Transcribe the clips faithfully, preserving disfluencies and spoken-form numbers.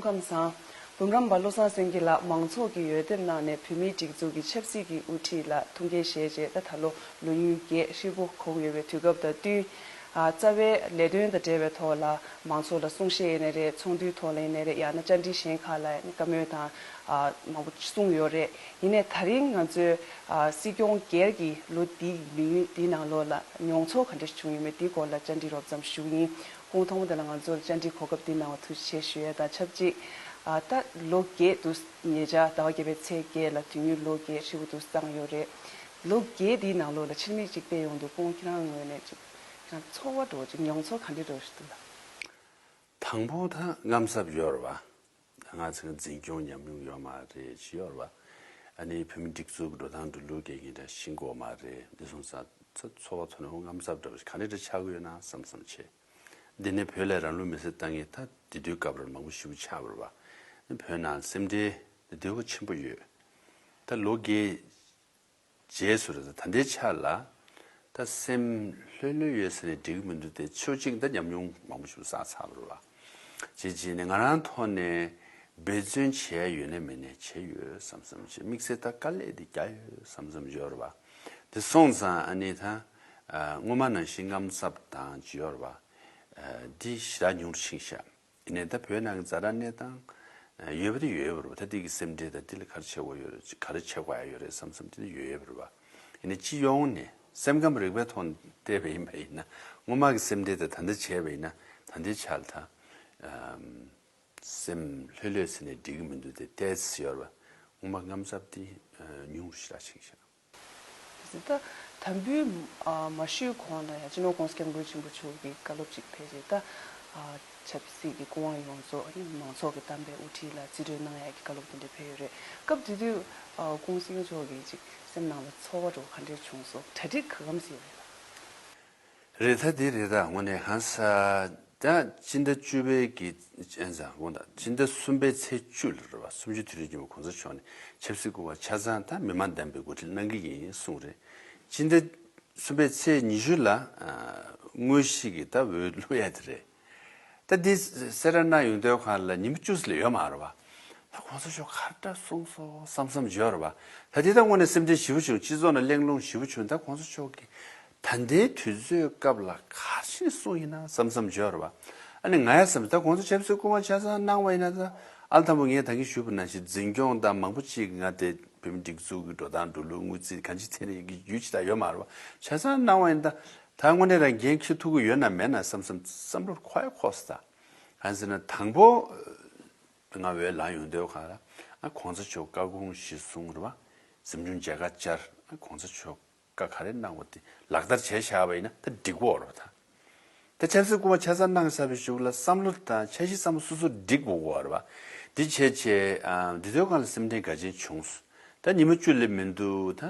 བསམ་བཟང་། འབུམ་རམས་པ་བློ་བཟང་སེང་གེ་ལགས་མང་ཚོགས་ཀྱིས་འོས་འདེམས་གནང་ནས་བོད་མིའི་སྒྲིག་འཛུགས་ཀྱི་ཆབ་སྲིད་ཀྱི་དབུ་ཁྲིད་ལ་ཐུགས་འགན་བཞེས་རྗེས་ད་ད་ལོ་ལོ་ཡུན་བརྒྱད་ཧྲིལ་པོ་འཁོར་ཡོད་པའི་དུས་སྐབས་དང་བསྟུན། ཨ། རྩ་བའི་ལས་དོན་དང་འབྲེལ་བའི་ཐོག་ལ་མང་ཚོགས་ལ་གསུང་བཤད་ཡིན་ནའི་རེད། ཚོགས་འདུའི་ཐོག་ལ་ཡིན་ནའི་རེད། ཡང་ན་བཅར་འདྲི་གཞན་ཁག་ལ་བཀའ་མོལ་དང་། ཨ། མང་པོ་གསུངས་ཡོད་རེད། ཡིན་ནའི་ད་རིང་ང་ཚོའི། ཨ། སྲིད་སྐྱོང་སྒེར་གྱི་ལོ་འདིའི་ལོ་ཡུན་འདིའི་ནང་ལོགས་ལ་མྱོང་ཚོར་ག་འདྲ་བྱུང་ཡོད་མེད་འདིའི་སྐོར་ལ་བཅར་འདྲི་རོབ་ཙམ་ཞུ་གི་ཡིན། སྐུ་ངོ་ཐོག་མ་དེ་ལ་ང་ཚོར་བཅར་འདྲིའི་གོ་སྐབས་འདི་གནང་བར་ཐུགས་རྗེ་ཆེ་ཞུ་ཡས་དང་ཆབས་ཅིག་ཨ། ད་ལོ་བརྒྱད་དུ་ཉེ་ཆར་ཟླ་བ་བརྒྱད་པའི་ཚེས་བརྒྱད་ལ་དུས་ཡུན་ལོ་བརྒྱད་ཧྲིལ་པོ་དུ་བཏང་ཡོད་རེད། ལོ་བརྒྱད་འདིའི་ནང་ལོགས་ལ་ཕྱིར་མིག་ཅིག་ཕེབས་ཡོང་དུས་སྐུ་ངོ་ཁྱེད་རང་ངོས་ནས་ཅིག་ཁྱེད་རང་ཚོར་བ་འདྲ་བོ་ཅིག་མྱོང་ཚོར་ག་འདྲ་འདྲ་བོ་ཞིག་འདུག་ལགས། དང་པོ་ད་དངངས་འཚབ་ཡོད་རེད་བ། ང་ཚོའི་འཛིན་སྐྱོང་ཉམས་མྱོང་ཡོད་མ་རེད་ཅེས་ཡོད་རེད་བ། ཨ་ནི་བོད་མི་སྒྲིག་འཛུགས་ཀྱི་འགྲོ་སྟངས་འགྲོ་ལུགས་སྐད་ཀྱི་འདྲ་ཤེས་གི་ཡོད་མ་རེད། འདི་སོང་ཙང་ཚ་ཚོར་བ་ཐོག་ནས་འོ་དངངས་འཚབ་འདྲ་བོ་ཞིག་ག་འདྲ་འདྲ་ཆགས་ཀྱི་ཡོད་ན་བསམ་བསམ་བྱས། འདི་ནས་བོད་ལ་རང་ལུགས་མི་སེར་ལྟ་མཁན་ད་དེ་དུས་སྐབས་རེད་མང་པོ་ཞེ་པོ་ཆགས་པ་རེད་བ། བོད་ནང་སེམས་ཁྲལ་དེ་དུས་ཁ་ཆེན་པོ་ཡོད། ད་ལོ་བརྒྱད་རྗེས་སུ་རེད། ད་ལྟའི་ཆ་ལ་ད་སེམས་ལྷོད་ལྷོད་ཡོད་ཟེར་ནས་འགྲིག་གི་མི་འདུག་སྟེ། ཕྱོགས་གཅིག་ད་ཉམས་མྱོང་མང་པོ་ཞིག་བསགས་ཚར་བ་རེད་བ། བྱས་བྱས་ནས་ང་རང་ཐོག་ནས་འབད་བརྩོན་བྱས་ཡོད་ན་མེད་ན་བྱས་ཡོད་བསམ་བསམ་བྱས། དམིགས་བསལ་ད་དཀའ་ལས་དེ་རྒྱག་ཡོད་བསམ་བསམ་ཡོད་རེད་བ། དེ་སོང་ཙང་ཨ་ནི་ད་ཨ་སྔོན་མ་ནང་བཞིན་དངངས་འཚབ་དང་ཅི་ཡོད་རེད་བ། ཨ་འདི་ཞེ་དྲག་ཉུང་རུ་ཕྱིན་ཤག་ཡིན་ནའི་ད་བོད་ནང་གི་ཛ་དྲག་གནས་སྟངས་ཡོད་པ་དེ་ཡོད་པ་རེད་བ། ད་དེ་གི་སེམས་ཁྲལ་དང་དེ་ལ་ག་རེ་བྱེད་དགོས་ཡོད་རེད། ག་རེ་བྱེད་དགོས་ཡ་ཡོད་རེད་བསམ་བསམ་དེ་ནི་ཡོད་ཡོད་པ་རེད་བ། ཡིན་ནའི་སྤྱི་ཡོངས་ནས་སེམས་ཁམས་རིག་པའི་ཐོག་ནས་བལྟས་པ་ཡིན་པ་ཡིན་ན་སྔོན་མ་གི་སེམས་ཁྲལ་དང་ད་ལྟ་བྱས་པ་ཡིན་ན་ད་ལྟའི་ཆར་ད་སེམས་ལྷོད་ལྷོད་ཟེར་ནས་འགྲིག་གི་མི་འདུག་སྟེ་ཏོག་ཙམ་ཡོད་རེད་བ། སྔོན་མ་དངངས་འཚབ་དེ་ཉུང་རུ་ཞེ་དྲག་ཕྱིན་ཤག་ད་དམ་འབུལ་མ་ཞུས་གོང་ལ་ཡང་སྤྱི་ནོར་༸གོང་ས་༸སྐྱབས་མགོན་ཆེན་པོ་མཆོག་གིས་བཀའ་སློབ་ཅིག་ཕེབས་རྗེས། ད་ཆབ་སྲིད་ཀྱི་སྐུ་དབང་ཡོངས་རྫོགས་མང་ཚོགས་ཀྱི་གཏམ་དཔེ་དབུ་ཁྲིད་ལ་རྩིས་སྤྲོད་གནང་ཡག་གི་བཀའ་སློབ་དེ་འདྲ་ཕེབས་ཡོད་རེད། སྐབས་དེ་དུས་༸གོང་ས་༸སྐྱབས་མགོན་ཆེན་པོ་མཆོག་གིས་ཅིག་སེམས་ནང་ལ་ཚོར་བ་འདྲ་བོ་ག་འདྲ་བྱུང་སོང་། གྲ་སྒྲིག་ག་གམ་ཟིན་ཡོད་རེད་ལགས། རེད། ད་དེ་རེད། ད་དངོས་གནས་གང་ཟག་ད་སྤྱི་ཟླ་བཅུ་པའི་གི་ཨེ་ཟ་འོང་ད་སྤྱི་ཟླ་གསུམ་པའི་ཚེས་བཅུ་ལ་རེད་བ། གསུམ་བཅུ་དུས་དྲན་རྙིང་པ་༸གོང་ས་མཆོག་ནས་ཆབ་སྲིད་སྐུ་དབང་ཆ་ཚང་ད་མི་མང་བདམས་པའི་འགོ་ཁྲིད་གནང་གི་ཡིན་གསུངས་རེད། སྤྱི་ཟླ་གསུམ་པའི་ཚེས་ཉི་ཤུ་ལ་ཨ་དངོས་གཞི་གི་ད་འོས་བླུག་ཡ་དེ་རེད། ད་འདི་གསལ་བསྒྲགས་གནང་ཡོང་དུས་སྒང་ལ་ཉི་མ་བཅུ་ཙམ་ལས་ཡོད་མ་རེད་བ། ད་༸གོང་ས་མཆོག་ག་འདྲ་གསུངས་སོང་བསམ་བསམ་ཅིག་ཡོད་རེད་བ། ད་འདི་ད་དངོས་གནས་སེམས་ཁྲལ་ཞེ་པོ་བྱུང་། སྤྱི་ཚོགས་ནང་གླེང་སློང་ཞེ་པོ་བྱུང་། ད་༸གོང་ས་མཆོག་གིས་ད་ལྟའི་དུས་ཚོད་སྐབས་ལ་ག་རེ་བྱས་ནས་གསུངས་ཡིན་ན་བསམ་བསམ་ཅིག་ཡོད་རེད་བ། ཨ་ནི་ང་ཡ་བསམ་ད་༸གོང་ས་ཆབ་སྲིད་སྐུ་དབང་ཆ་ཚང་གནང་བ་ཡིན་ན། ད་ཨ་ལ་དང་པོ་ངས་ད་གིན་ཞུས་པ་ནང་བཞིན་འཛིན་སྐྱོང་དང་མང་པོ་ཅིག་ང་དེ་བོད་མི་སྒྲིག་འཛུགས་ཀྱི་འགྲོ་སྟངས་འགྲོ་ལུགས་དངུལ་རྩིས་གང་ཅི་ཐད་ནས་ཡི་གེ་རྒྱུས་ཅི་ད་ཡོད་མ་རེད་བ། ཆ་ཚང་གནང་བ་ཡིན་ད། ད་དངོས་གནས་རང་འགན་འཁྱེར་ཐུབ་ཀྱི་ཡོད་ན་མེད་ན་བསམ་བསམ་བསམ་བློར་འཁོར་ཡ་འཁོར་སོང་ད། གང་ཟེར་ན་དང་པོ་ང་འོས་ལངས་ཡོང་དུས་སྒང་ལ་ཨ་༸གོང་ས་མཆོག་བཀའ་དགོངས་གཞིར་བཟུང་རེད་བ། གཟིམ་ཆུང་མཇལ་ཁ་བཅར། ཨ་༸གོང་ས་མཆོག་བཀའ་ག་རེ་གནང་བ་དེ་ལག་བསྟར་བྱས་བཞག་པ་ཡིན་ན་ད་འགྲིག་གོ་རེད་བ། ད་ད་ཆབ་སྲིད་སྐུ་དབང་ཆ་ཚང་གནང་ཚར་བའི་གཞུག་ལ་བསམ་བློ་དང་འཆར་གཞི་བསམ་བློ་སོ་སོ་འགྲིག་དགོས་གོ་རེད་བ། འདི་བྱས་བྱས་ཨ་འདི་དུས་སྒང་ལ་སེམས་ཁྲལ་འགའ་ཅན་བྱུང་སོང་། ད་ཉི་མ་བཅུ་ལས་མི་འདུག་ད་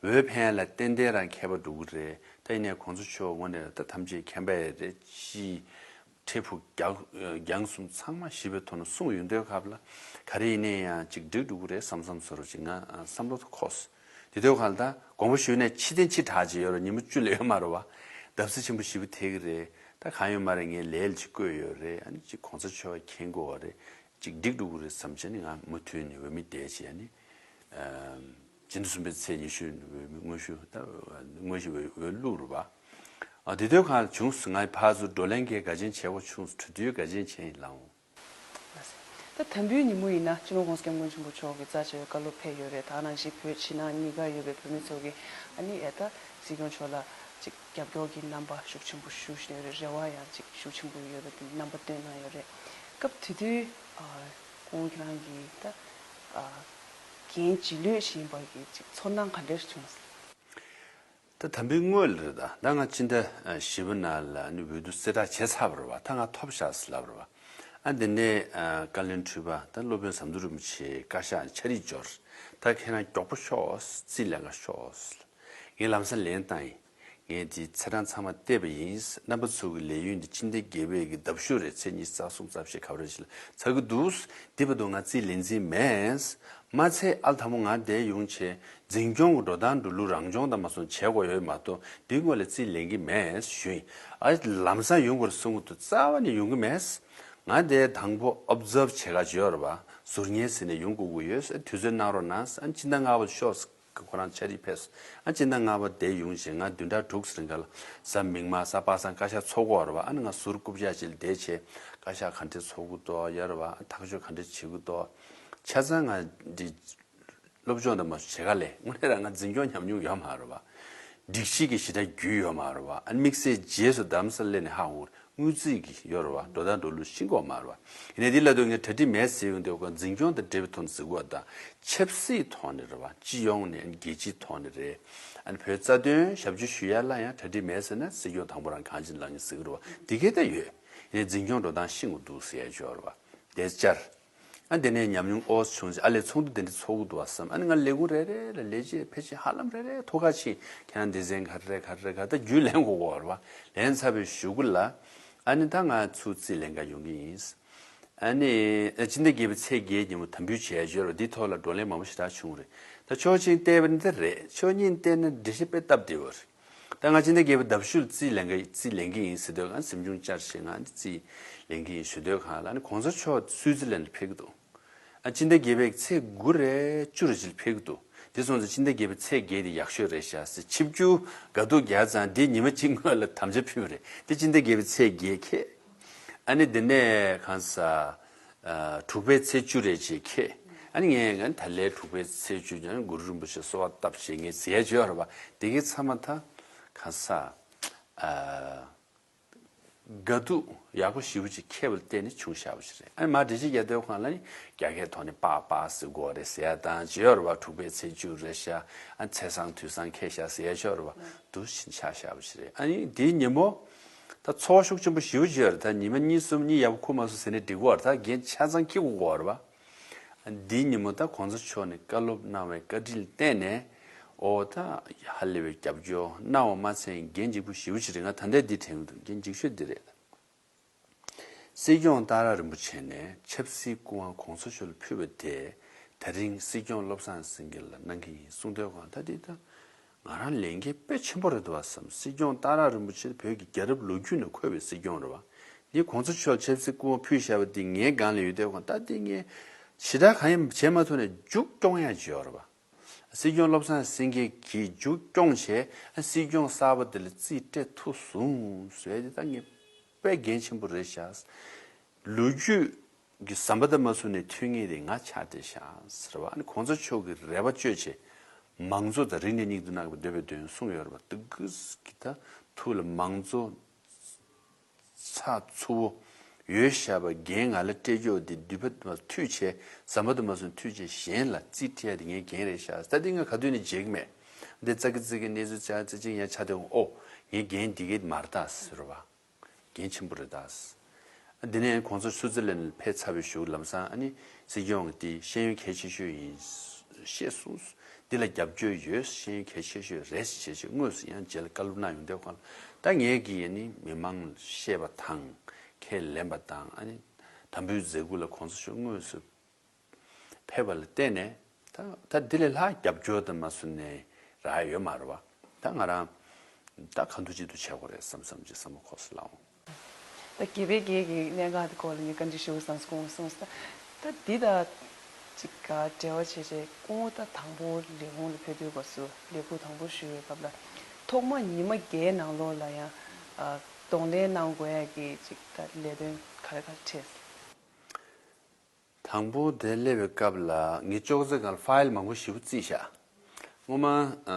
འོས་འཕེན་ཡ་ལ་ཏན་ཏན་རང་མཁས་པ་འགྲོ་གི་རེད། ད་ཡིན་ནའི་༸གོང་ས་མཆོག་དངོས་གནས་ད་ཐམས་ཅད་མཁྱེན་པ་ཡ་རེད། ཅི་འཕྲལ་ཕུགས་རྒྱང་རྒྱང་གསུམ་ཚང་མ་ཞིབ་པའི་ཐོག་ནས་གསུངས་ཡོང་དུས་སྐབས་ལ་ག་རེ་ཡིན་ནའི་ཡང་ཅིག་འགྲིག་འགྲོ་གི་རེད་བསམ་བསམ་བཟོ་འདྲ་ཅིག་ང་བསམ་བློ་འཁོར་སོང་། དེ་དུས་སྒང་ལ་ད་དགོངས་པ་ཞུས་ནས་ཕྱི་ཐེངས་ཕྱི་དྲགས་ཅིག་ཡོད་རེད། ཉི་མ་བཅུ་ལས་ཡོད་མ་རེད་བ། བརྡབ་གསིག་ཆེན་པོ་ཞེ་པོ་ཐེབས་ཀྱི་རེད། ད་གང་ཡོད་མ་རེད། ངས་ལས་ལ་ཅིག་བསྐོས་ཡོད་རེད། ཨ་ནི་ཅིག་༸གོང་ས་མཆོག་མཁྱེན་གྱི་ཡོད་རེད། ཅིག་འགྲིག་འགྲོ་གི་རེད་བསམ་བྱས་ནས་ང་མུ་མཐུད་ནས་འོས་མི་བསྡད་བྱས། ཨ་ནི་ཨམ་སྤྱི་ཟླ་གསུམ་པའི་ཚེས་ཉི་ཤུ་ནས་འོས་མི་དངོས་ཞུ་ད་དངོས་གཞི་འོས་འོས་བླུགས་རེད་བ། ཨ་དེ་དུས་སྒང་ལ་བྱུང་སོང་། ང་ཕར་ཚུར་བགྲོ་གླེང་གི་འགའ་ཅན་བྱས་པ་བྱུང་སོང་། གྲོས་བསྡུར་འགའ་ཅན་བྱས་ཡིན་ལགས་འོང་། ད་དམ་འབུལ་ཉིན་མོ་ཡིན་ན་སྤྱི་ནོར་༸གོང་ས་༸སྐྱབས་མགོན་ཆེན་པོ་མཆོག་གི་རྩ་ཆེ་བའི་བཀའ་སློབ་ཕེབས་ཡོད་རེད། ད་ནང་བཞིན་བོད་ཕྱི་ནང་གཉིས་ཀ་ཡོད་པའི་བོད་མི་ཚོ་གིས་ཨ་ནི་ཨེ་ད་སྲིད་སྐྱོང་མཆོག་ལ་ཅིག་རྒྱབ་སྐྱོར་གྱི་རྣམ་པ་ཤུགས་ཆེན་པོ་ཞུ་བཞིན་ཡོད་རེད། རེ་བ་ཡང་ཅིག་ཤུགས་ཆེན་པོ་ཡོད་པའི་རྣམ་པ་སྟོན་གནང་ཡོད་རེད། སྐབས་དེ་དུས་ཨ་སྐུ་ངོ་ཁྱེད་རང་གིས་ད་ཨ་འགན་ལྗིད་ལོས་བཞིན་པ་གི་ཅིག་ཚོར་སྣང་ག་འདྲ་བྱུང་སོང་། ད་དམ་འབུལ་སྔོན་ལ་རེད། ད་ད་ང་སྤྱི་ཟླ་བཞི་པ་ནང་ལ་ནི་འོས་བསྡུ་གསལ་བསྒྲགས་བྱས་ཚར་བ་རེད་བ། ད་ང་ཐོབ་བཞག་ཟེར་ལབ་རེད་བ། ཨ་འདི་ནས་ཨ་བཀའ་བློན་ཁྲི་པ་ད་སློབ་དཔོན་ཟམ་གདོང་རིན་པོ་ཆེའི་བཀའ་ཤག་ནས་ཕྱག་བྲིས་འབྱོར། ད་ཁྱེད་རང་མགྱོགས་པོ་ཤོག་རྩིས་ལེན་ག་ཤོག་ཟེར། ངས་ལམ་སང་ལན་བཏང་ཡིན། ངས་འདི་ཚེས་གྲངས་ཚང་མ་བལྟས་པ་ཡིན། རྣམ་པ་ཚོ་གི་ལས་ཡུན་འདི་སྤྱི་ཟླ་བརྒྱད་པའི་གི་ཟླ་ཤོག་རེད། ཚེས་ཉི་ཤུ་རྩ་གསུམ་རྩ་བཞི་ག་བ་རེ་ཞིག་ལ་ཚར་གི་འདུག་འདི་བར་དུ་ང་རྩིས་ལེན་རྩིས་མེད། མ་ཚད་ཨ་ལ་དང་པོ་ང་འདིར་ཡོང་བྱས་འཛིན་སྐྱོང་གི་འགྲོ་སྟངས་འགྲོ་ལུགས་རང་སྦྱོང་དང་མ་སོང་བྱས་དགོས་ཡོད་མ་གཏོགས་འདིའི་སྔོན་ལ་རྩིས་ལེན་གྱི་མེད་ཞུས་ཡིན། ཨ་ལམ་སང་ཡོང་དགོས་རེད་གསུང་གི་འདུག་རྩ་བ་ནས་ཡོང་གི་མེད། ང་དེ་དང་པོ་ཨོབ་ཛརབ་བྱེད་ག་འབྱོར་བ་ཟུར་ཉན་ཟེར་ནས་ཡོང་དགོས་ཀྱི་ཡོད། དུས་ཚོད་གནང་རོགས་གནང་། ཨ་ནི་སྤྱི་ཟླ་ལྔ་པ་ལ་ཤོག་ཟེར། ཁོ་རང་ཆ་རིག་ཕེབས། ཨ་སྤྱི་ཟླ་ལྔ་པ་དེ་ཡོང་བཞིན་ང་བདུན་ཕྲག་དྲུག་རིང་ག་ལ་གཟའ་མིག་དམར་གཟའ་པ་སངས་བཀའ་ཤག་ཚོགས་ཀྱི་ཡོད་རེད་བ། ཨ་ནི་ང་ཟུར་རྐུབ་བཀྱག་ཅིག་ལ་བསྡད་བྱས་བཀའ་ཤག་ག་འདྲས་ཚོགས་ཀྱི་འདུག་ཡོད་རེད་བ། ཨ་ཐག་གཅོད་ག་འདྲས་བྱེད་ཀྱི་འདུག་ཆ་ཚང་ང་འདི་སློབ་སྦྱོང་དང་མ་བྱེད་ག་ལས་དངོས་གནས་རང་ང་འཛིན་སྐྱོང་ཉམས་མྱོང་ཡོད་མ་རེད་བ། སྒྲིག་གཞི་གི་ཞེ་དྲག་རྒྱུས་ཡོད་མ་རེད་བ། ཨ་ནི་དམིགས་བསལ་རྗེས་སུ་རྡ་རམ་ས་ལ་སླེབས་ནས་ཧ་གོ། དངུལ་རྩིས་ཀྱི་ཡོད་རེད་བ། འགྲོ་སྟངས་འགྲོ་ལུགས་ཤེས་ཀྱི་ཡོད་མ་རེད་བ། ཡིན་ནའི་འདི་ལ་དུ་ངས་གྲ་སྒྲིག་མེད་ཟེར་ཡོང་དུས་ཀ་འཛིན་སྐྱོང་དང་འབྲེལ་བའི་ཐོག་ནས་ཟེར་དགོས་པ་དང་ཆབ་སྲིད་ཐོག་ནས་རེད་བ། སྤྱི་ཡོངས་ནས་རྒྱལ་སྤྱིའི་ཐོག་ནས་རེད། ཨ་ནི་བོད་རྩ་དོན་ཞབས་ཞུ་ཞུ་ཡ་ལ་ཡང་གྲ་སྒྲིག་མེད་ཟེར་ན་སྲིད་སྐྱོང་དང་པོ་རང་གང་ཅི་ལངས་ཡིན་ཟེར་གི་རེད་བ། འདི་གས་ད་ཡོད། ཡིན་ནའི་འཛིན་སྐྱོང་འགྲོ་སྟངས་ཤེས་དགོས་འདུག་ཟེར་ཡ་ཅིག་ཡོད་རེད་བ། དེ་བཅར། ཨ་དེ་ནས་ཉམས་མྱོང་ཨོ་བྱུང་རྗེས་ཨ་ལས་ཚོགས་འདུ་དེ་འདྲ་ཚོགས་ཀྱི་འདུག་བ་བསམ། ཨ་ནི་ང་ལས་ཁུངས་རེ་རེ་ལ་ལས་བྱེད་ཕལ་ཆེར་ཧ་ལམ་རེ་རེ་ཐོག་ཁ་ཕྱིན། ཁྱེད་རང་སྡེ་ཚན་ག་རེ་ག་རེ་ག་ད་རྒྱུས་ལེན་དགོས་ཀྱི་ཡོད་རེད་བ། ལེན་ཚར་བའི་གཞུག་གུ་ལ་ཨ་ནི་ད་ང་ཚུར་རྩིས་ལེན་ག་ཡོང་གི་ཡིན། ཨ་ནི་ཨ་སྤྱི་ཟླ་བརྒྱད་པའི་ཚེས་བརྒྱད་ཉིན་མོ་དམ་འབུལ་བྱས་ཡོད་རེད། འདིའི་ཐོག་ལ་བགྲོ་གླེང་མང་པོ་ཞེ་དྲག་བྱུང་རེད། ད་ཕྱོགས་གཅིག་བལྟས་པ་ནི་དེ་རེད། ཕྱོགས་གཉིས་བལྟས་ན་འགྲེལ་བཤད་དཔེ་སྟབས་བདེ་བ་རེད། ད་ང་སྤྱི་ཟླ་བརྒྱད་པའི་ཟླ་བཞུགས་རྩིས་ལེན་གི་རྩིས་ལེན་གི་ཡིན་ཟེར་དུས་ང་གཟིམ་ཆུང་བཅར་བྱས་ང་རྩིས་ལེན་གི་ཡིན་ཞུ་དུས་གང་ལ་ནི་གོང་ས་མཆོག་སུད་སི་ལན་ཕེབས་ཀྱི་འདུག་ཨ་སྤྱི་ཟླ་བརྒྱད་པའི་ཚེས་དགུ་རེད་བཅུ་རེད་ཅིག་ལ་ཕེབས་ཀྱི་འདུག་དེ་སོང་ཙང་སྤྱི་ཟླ་བརྒྱད་པའི་ཚེས་བརྒྱད་དེ་ཡག་ཤོས་རེད་ཤག་ཟེར་ཆིབས་བསྒྱུར་དགའ་སྡུག་རྒྱག་ཙང་དེ་ཉི་མ་གཅིག་སྔོན་ལ་དམ་བཅའ་ཕུལ་བ་རེད། དེ་སྤྱི་ཟླ་བརྒྱད་པའི་ཚེས་བརྒྱད་ཁེལ། ཨ་ནི་དེ་ནས་གང་ས། ཨ་དྲུག་པའི་ཚེས་བཅུ་རེད་ཅེས་ཁེལ། ཨ་ནི་ངས་ང་ད་ལའི་དྲུག་པའི་ཚེས་བཅུ་ཀྱང་གུ་རུ་རིན་པོ་ཆེ་གསོལ་བ་བཏབ་བྱས་ངས་ཟེར་ཡ་བྱོས་ར་བ་དེ་གའི་ཚང་མ་ད་ག་ས་ཨ་དགའ་སྡུག་ཡག་པོ་ཞེ་པོ་ཅིག་ཁེལ་བ་ལ་བརྟེན་ནས་བྱུང་བཞག་པ་ཞིག་རེད། ཨ་ནི་མ་འགྲེལ་བཤད་རྒྱག་དུས་སྒང་ལ་ནི་རྒྱ་སྐད་ཐོག་ནས་པག་པག་ཟེར་དགོས་རེད་ཟེར་ཡ་དང་བྱོས་ར་བ་དྲུག་པའི་ཚེས་བཅུ་རེད་ཤག་ཨ་ཚེས་བཟང་དུས་བཟང་ཁེལ་ཤག་ཟེར་ཡ་བྱོས་ར་བ་འདུག་བཞིན་ཆགས་བཞག་པ་ཞིག་རེད། ཨ་ནི་དེའི་ཉིན་མོ། ད་ཚོར་བ་ཤུགས་ཆེན་པོ་ཞེ་པོ་ཅིག་ཡོད་རེད། ད་ཉི་མ་གཉིས་གསུམ་གཉིད་ཡག་པོ་ཁུག་མ་སོང་ཟེར་ནས་འགྲིག་གི་ཡོད་རེད། ད་འགན་ཆ་ཚང་འཁྱེར་དགོས་ཀྱི་ཡོད་རེད་པ། འདིའི་ཉིན་མོ་ད་གོང་ས་མཆོག་ནས་བཀའ་སློབ་གནང་བའི་བཀའ་དྲིན་བརྟེན་ནས་ཨོ་ད་ཧ་ལས་པའི་རྒྱབ་སྐྱོར་གནང་བ་མ་ཚད་འགན་འཁྱེར་པོ་ཞེ་པོ་ཅིག་རེད། ང་ད་ལྟའི་འདི་དྲན་གྱི་འདུག་འགན་འཁྱེར་ཤོས་འདི་རེད། སྲིད་སྐྱོང་ཏཱ་ར་རིན་པོ་ཆེ་ནས་ཆབ་སྲིད་སྐུ་དབང་གོང་ས་མཆོག་ལ་ཕུལ་བ་དེ་ད་རིང་སྲིད་སྐྱོང་བློ་བཟང་སེང་གེ་ལ་གནང་གི་ཡིན་གསུངས་དུས་སྒང་ད་འདི་ད། ང་རང་ལས་འགན་དཔེ་ཆེན་པོ་རེད་འདུག་བ་བསམ། སྲིད་སྐྱོང་ཏཱ་ར་རིན་པོ་ཆེ་བོད་ཀྱི་རྒྱལ་རབས་ལོ་རྒྱུས་ནང་འཁོད་པའི་སྲིད་སྐྱོང་རེད་བ། འདི་གོང་ས་མཆོག་ཆབ་སྲིད་སྐུ་དབང་ཕུལ་བཞག་པ་འདི་ངའི་སྒང་ལ་ཡོད་དུས་སྒང་ད་འདི་ངས་ཞེ་དྲག་གང་ཡང་བྱེད་མ་ཐུབ་ནས་མཇུག་སྐྱོང་ཡ་ཅིག་ཡོད་རེད་བ། སྲིད་སྐྱོང་བློ་བཟང་སེང་གེ་གིས་མཇུག་སྐྱོང་བྱས་སྲིད་སྐྱོང་གསར་པ་འདི་ལ་རྩིས་སྤྲད་ཐུབ་སོང་ཟེར་ཏེ་ད་ངས་དཔེ་འགན་ཆེན་པོ་རེད་ཤག་ལོ་རྒྱུས་གི་ཟམ་པ་དང་མ་ཟུར་ནས་མཐུད་ངེས་དེ་ང་ཆགས་བསྡད་ཤག་ཟེར་བ། ཨ་ནི་གོང་ས་མཆོག་གི་རེ་བ་བཅོལ་བྱས་མང་གཙོ་དང་རིག་གནས་སྙིང་དུ་གནང་བའི་འདོད་པའི་དོན་གསུངས་ཡོད་རེད་པ། ཏུ་ཀུ་སི་གི་ད་ཐུགས་ལ་མང་གཙོ་ཚགས་ཚུད་པོ་ཡོད་ཤག་པ་འགན་ང་ལ་སྤྲད་རྒྱུ་དེ་མདུད་པ་མཐུད་བྱས་ཟམ་པ་དང་མ་ཟུར་མཐུད་བྱས་གཞན་ལ་རྩིས་སྤྲད་ཡ་དེ་ངའི་འགན་རེད་ཤག་ད་འདི་ང་ག་དུས་ནས་བརྗེད་གི་མེད། འདི་ཙག་གི་ཙིག་གི་གནས་ཚུལ་ཅག་ཙི་ཅིག་ཡང་ཆགས་དེ་ཨོ་ངའི་འགན་འདི་གས་མ་རེད་ད་ཟེར་བ། འགན་ཆེན་པོ་རེད་ད། འདི་ནས་གོང་ས་སུད་སི་ལན་ཕེབས་ཚར་བའི་གཞུག་ལམ་སང་ཨ་ནི་སྲིད་སྐྱོང་གིས་འདི་ཤེས་ཡོན་གལ་ཆེ་ཤོས་ཡིན་ཤེས་སོང་། འདི་ལ་རྒྱབ་སྐྱོར་ཡོད། ཤེས་ཡོན་གལ་ཆེ་ཤོས་རེད་ཞེས་ཞེས་དངོས་སུ་ཡང་རྗེས་ལ་བཀའ་སློབ་གནང་ཡོང་དུས་སྒང་ལ་ད་ངས་ཀྱིས་ཨ་ནི་མི་མང་ལ་བཤད་པ་དང་ཁས་ལེན་པ་དང་ཨ་ནི་དམ་འབུལ་མཛད་སྒོ་ལ་གོང་ས་མཆོག་དངོས་སུ་ཕེབས་པ་ལ་བརྟེན་ནས་ད་ད་འདི་ལས་ལྷག་རྒྱབ་སྐྱོར་དང་མ་སུ་ནས་རག་ཡོད་མ་རེད་བ། ད་ང་རང་ད་གང་ཐུབ་ཅི་ཐུབ་བྱེད་དགོས་རེད་བསམ་བསམ་གྱི་བསམ་བློ་འཁོར་སོང་ལགས། ད་རྒྱལ་བའི་རྒྱལ་གྱི་གནད་འགག་དེ་སྐོར་ལ་ངས་བཀའ་འདྲི་ཞུ་བསམ་སོང་གསུངས་སོང་། ད་འདི་ད་ཅིག་ག་འབྲེལ་བ་བྱས་བྱས་སྐུ་ངོ་ད་དང་པོ་ལས་ཁུངས་ལ་ཕེབས་དུས་སྐབས་སུ་ལས་ཁུངས་དང་པོ་ཞུ་བའི་སྐབས་ལ་ཐོག་མ་ཉི་མ་བརྒྱད་ནང་ལོགས་ལ་ཡང་གདོང་ལེན་གནང་དགོས་ཡ་གི་ཅིག་ད་ལས་དོན་ག་རེ་ག་རེ་འཕྲད། དང་པོ་དེ་སླེབས་པའི་སྐབས་ལ་ངས་ཅོག་ཙེ་སྒང་ལ་ཕ་ཡིལ་མང་པོ་ཞེ་པོ་བརྩིས་བཞག་སྔོན་མ་ཨ་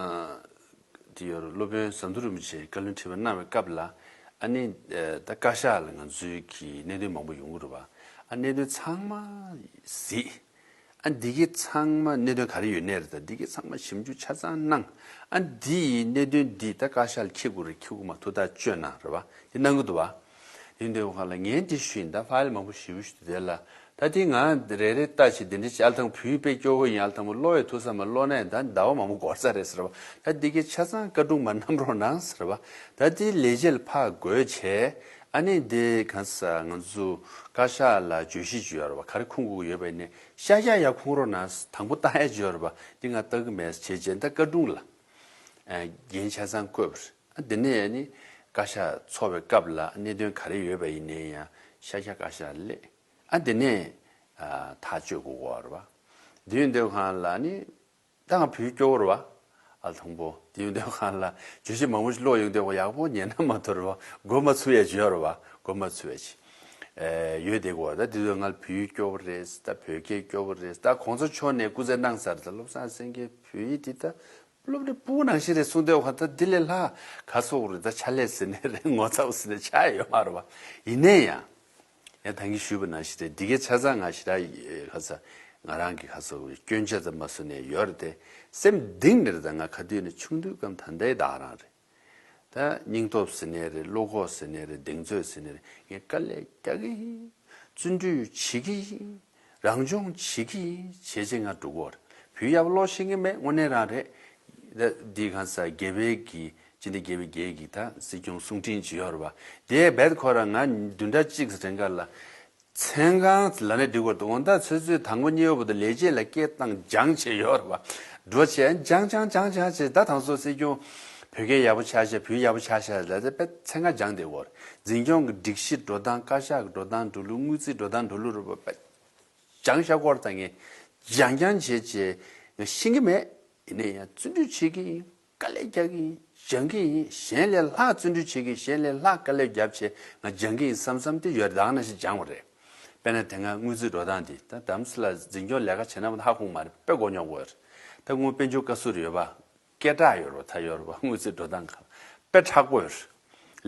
དེ་ཡོད་རེད། སློབ་དཔོན་ཟམ་གདོང་རིན་པོ་ཆེས་བཀའ་བློན་ཁྲི་པ་གནང་བའི་སྐབས་ལ་ཨ་ནི་ཨ་ད་བཀའ་ཤག་ལ་ང་ཚོའི་གི་གནད་དོན་མང་པོ་ཡོང་གི་རེད་བ། ཨ་གནད་དོན་ཚང་མ་གཟིགས། ཨ་འདི་གི་ཚང་མ་གནད་དོན་ག་རེ་ཡོད་ནའི་རེད། ད་འདི་གི་ཚང་མ་ཞིབ་འཇུག་ཆ་ཚང་གནང་། ཨ་འདི་ཡི་གནད་དོན་འདི་ད་བཀའ་ཤག་ལ་འཁྱེར་དགོས་རེད། འཁྱེར་དགོས་མ་ཐུག་ད་བཅོས་གནང་རེད་བ། འདི་གནང་གི་འདུག་བ། ཡིན་དུས་ཁ་ལ་ངས་འདི་ཞུས་ཡིན། ད་ཕ་ཡིལ་མང་པོ་ཞེ་པོ་ཞིག་འདུག་དེ་ལ་ད་དེ་ང་རེ་རེ་ལྟ་བྱེད་དེ་འདྲ་ཅིག་ཨལ་ཐང་བུའི་དཔེ་སྐྱོ་བོ་ཡིན། ཨལ་ཐང་བུ་ཀློག་ཡས་ཐུག་ས་མ་ཀློག་ན་ཡང་ད་ཟླ་བ་མང་པོ་འགོར་ས་རེད་ཟེར་བ། ད་འདི་གའི་ཆ་ཚང་བཀའ་དྲུང་མ་བསྣམས་རོགས་གནང་ཟེར་བ། ད་དེ་ལས་བྱེད་ལ་ཕར་དགོས་བྱས་ཨ་ནི་དེ་གང་ས་ང་ཚོ་བཀའ་ཤག་ལ་བརྗོད་གཞི་ཅིག་ཡོད་རེད་བ། ག་རེ་ཁུངས་དགོས་ཀྱི་ཡོད་པ་ཡིན་ནའི་ཤ་ཤ་ཡ་ཁུངས་རོགས་གནང་། དང་པོ་བཏང་ཡ་ཅིག་ཡོད་རེད་བ། འདི་ང་ལྟ་གི་མེད་བྱས་བྱས་ད་བཀའ་དྲུང་ལ་འགན་ཆ་ཚང་བསྐོས་པ་རེད། ཨ་དེ་ནས་ནི་བཀའ་ཤག་ཚོགས་པའི་སྐབས་ལ་གནད་དོན་ག་རེ་ཡོད་པ་ཡིན་ནའི་ཡང་ ཤ་ཁ་ཀ་ཤ་ལས། ཨ་དེ་ནས་ཨ་ཐག་གཅོད་དགོས་གོ་རེད་བ། དེ་ཡིན་དུས་གང་ལ་ནི་ད་ང་བོད་སྐྱོ་བོ་རེད་བ། ཨ་དང་པོ་དེ་ཡིན་དུས་གང་ལ་བརྗོད་གཞི་མང་པོ་ཞིག་ཀློག་ཡོང་དུས་གོ་ཡག་པོ་ཉན་ན་མ་ཐུབ་རེད་བ། མགོ་མ་ཚོས་ཡ་ཅིག་ཡོད་རེད་བ། མགོ་མ་ཚོས་ཡ་ཅིག་ཨེ་ཡོད་དེ་གོ། ད་དེ་དུས་ང་བོད་སྐྱོ་བོ་རེད། ད་བོད་སྐད་སྐྱོ་བོ་རེད། ད་གོང་ས་མཆོག་ནས་སྐུ་ཚེ་གནང་ཚར། ད་བློ་བཟང་སེང་གེ་བོད་ཡིག་འདི་ད་སློབ་གྲྭའི་སྤུ་གུ་ནང་བཞིན་རེད་གསུངས་དུས་གོ། ད་འདི་ལས་ལྷག་ག་སོག་རེད། ད་ཕྱག་ལས་ཟེར་ནས་རེད། ངོ་ཚ་བོ་ཟེར་ནས་ཆགས་ཡོད་མ་རེད་བ། ཡིན་ནའི་ཡང་། ཡང་ད་གིན་ཞུས་པ་ནང་བཞིན་རེད། འདི་གའི་ཆ་ཚང་ང་ཞེ་དྲག་ཁ་ཚ་ང་རང་གི་ཁ་ཚ་སྐྱོན་ཆ་ཙམ་མ་བཟོ་ནས་ཡོད་རེད་དེ། སེམས་གཏིང་ནས་རེད། ད་ང་ག་དུས་ནས་ཆུང་དུས་སྐབས་ད་ལྟའི་བདག་རང་རེད། ད་སྙིང་སྟོབས་ཟེར་ནའི་རེད། བློ་ཁོག་ཟེར་ནའི་རེད། གདེང་ཚོད་ཟེར་ནའི་རེད། ངས་དཀའ་ལས་རྒྱག་གི་ཡིན། བརྩོན་འགྲུས་བྱེད་ཀྱི་ཡིན། རང་སྦྱོང་བྱེད་ཀྱི་ཡིན། བྱས་རྗེས་ང་འགྲོ་གི་ཡོད་རེད། བོད་ཡག་པོ་ཀློག་ཤེས་ཀྱི་མེད། དངོས་གནས་རང་རེད། ད་འདི་གང་ཟག་དགེ་བའི་གི་སྤྱི་ཟླ་བརྒྱད་པའི་བརྒྱད་ཀྱི་ད་སྲིད་སྐྱོང་གསུང་འཕྲིན་ཅིག་ཡོད་རེད་བ། དེ་རྦད་ཁོ་རང་ང་བདུན་ཕྲག་གཅིག་ཙམ་རིང་ག་ལ་མཚན་གང་ལབ་ནས་འགྲིག་གི་རེད། འོ་ད་ཚོད་ཚོད་དང་པོ་གཉིས་པ་བར་དུ་ལས་བྱེད་ལ་སྐད་བཏང་སྦྱང་བྱས་ཡོད་རེད་བ། འགྲོ་བྱས་སྦྱང་སྦྱང་སྦྱང་སྦྱང་བྱས། ད་དང་སོ་སྲིད་སྐྱོང་བོད་སྐད་ཡག་པོ་ཆགས་ཤག་བོད་ཡག་པོ་ཆགས་ཤག་ལབ་ཚེ་དཔེ་མཚན་གང་སྦྱང་བསྡད་ཡོད་རེད། འཛིན་སྐྱོང་གི་སྒྲིག་གཞི་འགྲོ་སྟངས། བཀའ་ཤག་གི་འགྲོ་སྟངས་འགྲོ་ལུགས། དངུལ་རྩིས་འགྲོ་སྟངས་འགྲོ་ལུགས་རེད་བ། དཔེ་སྦྱང་ཤག་སྐོར་ད་ངས་སྦྱང་སྦྱང་བྱས་བྱས་ང་ཤེས་ཀྱི་མེད། ཡིན་ནའི་ཡང་བརྩོན་འགྲུས་བྱེད་ཀྱི་ཡིན། དཀའ་ལས་རྒྱག་གི་ཡིན། སྦྱང་གི་ཡིན། གཞན་ལས་ལྷག་བརྩོན་འགྲུས་བྱེད་ཀྱི་ཡིན། གཞན་ལས་ལྷག་དཀའ་ལས་བརྒྱབ་བྱས་ང་སྦྱང་གི་ཡིན་བསམ་བསམ་དེ་ཡོད་རེད། ད་ག་ནང་བཞིན་སྦྱང་བ་རེད། དཔེར་ན་དེ་སྔ་དངུལ་རྩིས་འགྲོ་སྟངས་དེ། ད་དམ་སྲི་ལ་འཛིན་སྐྱོང་ལས་ཀ་བྱེད་ན་མ་ཧ་གོ་གི་མ་རེད། དཔེ་མགོ་རྙོག་གོ་ཡོད་རེད། ད་དངུལ་དཔལ་འབྱོར་བཀའ་ཟུར་ཡོད་པ། སྐད་གྲགས་ཡོད་རེད་བ། ད་ཡོད་རེད་བ། དངུལ་རྩིས་འགྲོ་སྟངས་ག་དཔེ་མཁྲེགས་པོ་ཡོད་རེད།